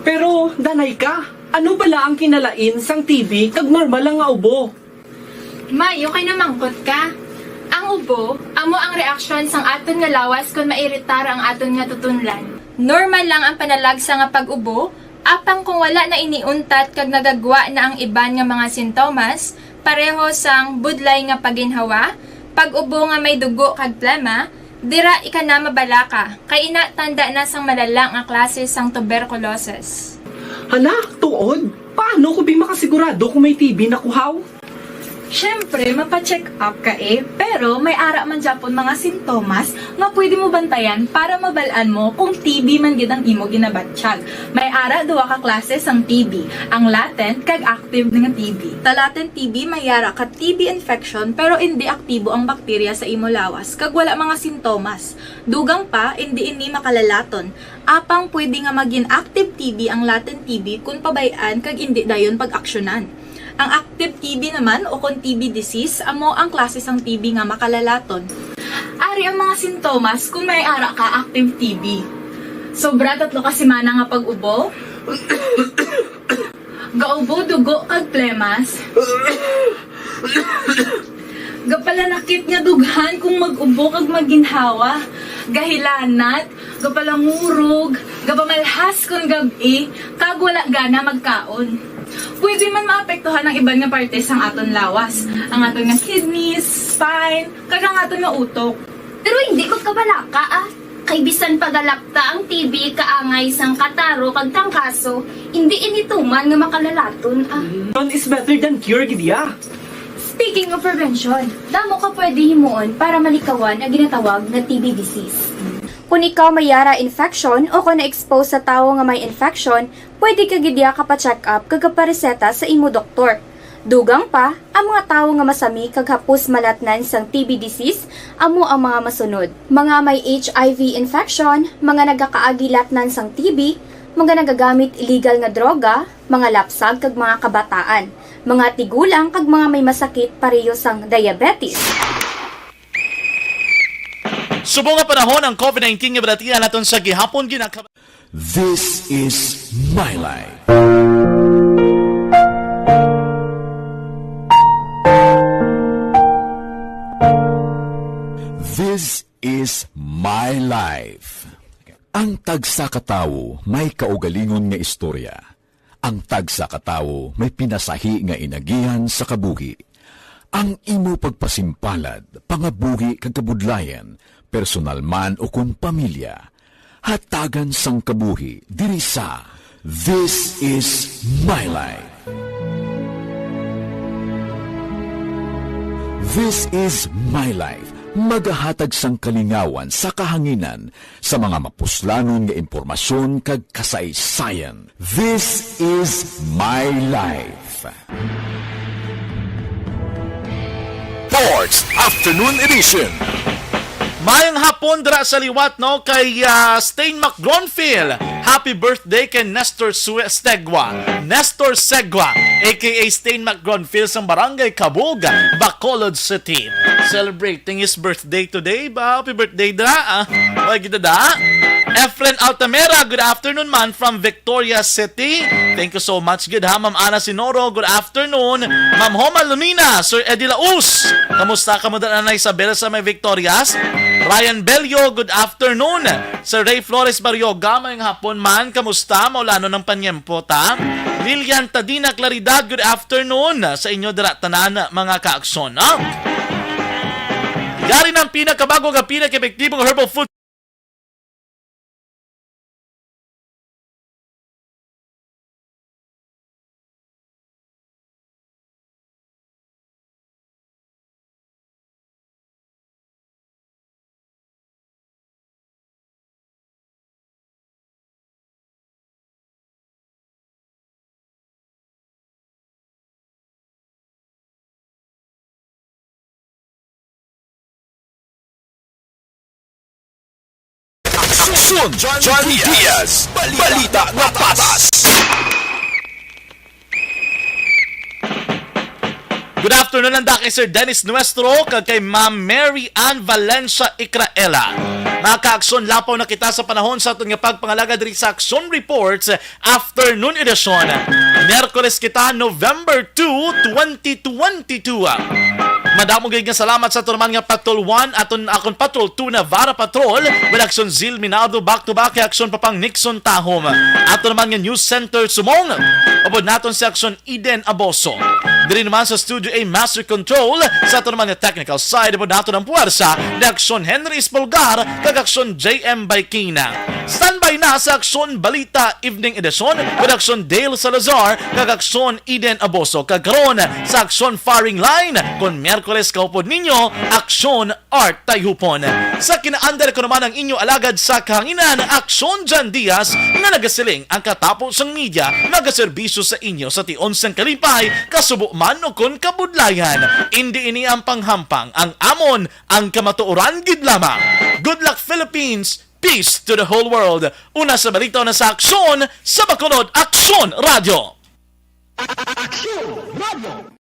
Pero, danay ka, ano bala ang kinalain sang T B kag normal lang nga ubo? May, okay na mangkot ka. Ang ubo, amo ang reaksyon sang aton nga lawas kon mairitar ang aton nga tutunlan. Normal lang ang panalagsa nga pag-ubo, apang kung wala na ini untat kag nagagwa na ang iban nga mga sintomas, pareho sang budlay nga paginhawa, pag-ubo nga may dugo kag plema, dira ika na mabalaka, kay ina tanda na sang malala nga klase sang tuberculosis. Hala, tuod? Paano ko bi makasigurado kung may T B na ko haw? Siyempre, mapa-check up ka eh, pero may ara man gyapon mga sintomas nga pwede mo bantayan para mabal-an mo kung T B man gid ang imo ginabatyag. May ara duha ka klase sang T B, ang latent kag active nga T B. Sa latent T B, may ara ka T B infection pero indi aktibo ang bakterya sa imo lawas kag wala mga sintomas. Dugang pa, indi ini makalalaton. Apang pwede nga magin active T B ang latent T B kon pabay-an kag indi dayon pag-aksyonan. Ang active T B naman, o kon T B disease, amo ang klase sang T B nga makalalaton. Ari ang mga sintomas kon may ara ka active T B. Sobra tatlo ka semana nga pag-ubo. Gaubo dugo kag plemas. Gapalanakit nga dughan kung mag-ubo kag maginhawa. Gahilanat, gapalangurog, gapamalhas kon gab-i, kag wala gana magkaon. Pwede man maapektuhan ang iban nga parte sang aton lawas, ang aton nga kidneys, spine, kag ang aton nga utok. Pero hindi magkabalaka, ah. Kay bisan pa galapta ang T B kaangay sang kataro kag trangkaso, indi ini tuman nga makalalaton, ah. Prevention is better than cure, gid ya. Speaking of prevention, damo ka pwede himuon para malikawan ang ginatawag nga T B disease. Kon ikaw may yara infection o kon na-expose sa tawo nga may infection, pwede ka gid ya kapa-check up kag kapareseta sa imo doktor. Dugang pa, ang mga tawo nga masami kag hapos malatnan sang T B disease amo ang mga masunod: mga may H I V infection, mga nagakaagi latnan sang T B, Mga nagagamit illegal nga droga, mga lapsag kag mga kabataan, mga tigulang kag mga may masakit pareho sang diabetes. Subong nga panahon ang COVID nineteen nga balatian naton sa gihapon ginakab- This is my life. This is my life. Ang tagsa ka tawo may kaugalingon nga istorya. Ang tagsa ka tawo may pinasahi nga inagihan sa kabuhi. Ang imo pagpasimpalad, pangabuhi kag kabudlayan, personal man o kon pamilya, hatagan sang kabuhi diri sa This is My Life. This is My Life, magahatag sang kalingawan sa kahanginan sa mga mapuslanon nga impormasyon kag kasaysayan. This is My Life. Sports Afternoon Edition. Mayong hapon dira sa liwat, no, kay ah, Stain McGronfield. Happy birthday kay Nestor Sue- Stegwa. Nestor Segwa, A K A Stain McGronfield, sa Barangay Cabug, Bacolod City. Celebrating his birthday today ba? Happy birthday dira, ah. Way gid da. Efren Altamera, good afternoon man from Victoria City. Thank you so much gid ha, Ma'am Ana Sinoro, good afternoon. Ma'am Homa Lumina, Sir Eddie Laus, kamusta kamo dira, Nanay Isabel, sa may Victorias? Ryan Bello, good afternoon. Sir Ray Flores Barrioga, mayong hapon man, kamusta? Maulanon ang panyempo, ta? Lilian Tadina Claridad, good afternoon sa inyo dira tanan, mga kaaksyon, no? Yari ng pinakabago nga pinaka-epektibong herbal food. Aksyon John Diaz, balita nga patas. Good afternoon, nanda kay Sir Dennis Nuestro kag kay Ma'am Mary Ann Valencia Icraela. Mga kaaksyon, lapaw na kita sa panahon sa aton nga pagpangalaga diri sa Aksyon Reports Afternoon Edition. Miyerkules kita, November two, twenty twenty-two. Madamo gid nga salamat sa aton man nga Patrol One, aton akon Patrol Two Navarra Patrol, with Aksyon Zil Minardo, back to back kay Aksyon Papang Nixon Tahom, aton man nga News Center Sumong, upod naton si Aksyon Eden Aboso. Diri naman sa Studio A Master Control, sa aton man nga technical side, upod naton ang puwersa ni Aksyon Henry Espolgar kag Aksyon J M Baykina. Standby na sa Aksyon Balita Evening Edition with Aksyon Dale Salazar kag Aksyon Eden Aboso, kag karon sa Aksyon Firing Line, kon Miyerkules kaupod ninyo, Aksyon Art Tayhupon. Sa kinaandar ko naman ang inyo alagad sa kahanginan, Aksyon Jan Diaz, nga nagasiling ang katapo sang media nagaserbisyo sa inyo sa tion sang kalipay, kasubo man o kon kabudlayan. Indi ini ang panghampang, ang amon ang kamatuoran gid lamang. Good luck, Philippines! Peace to the whole world! Una sa balita, una sa aksyon, sa Bacolod, Aksyon Radyo! Aksyon Radyo!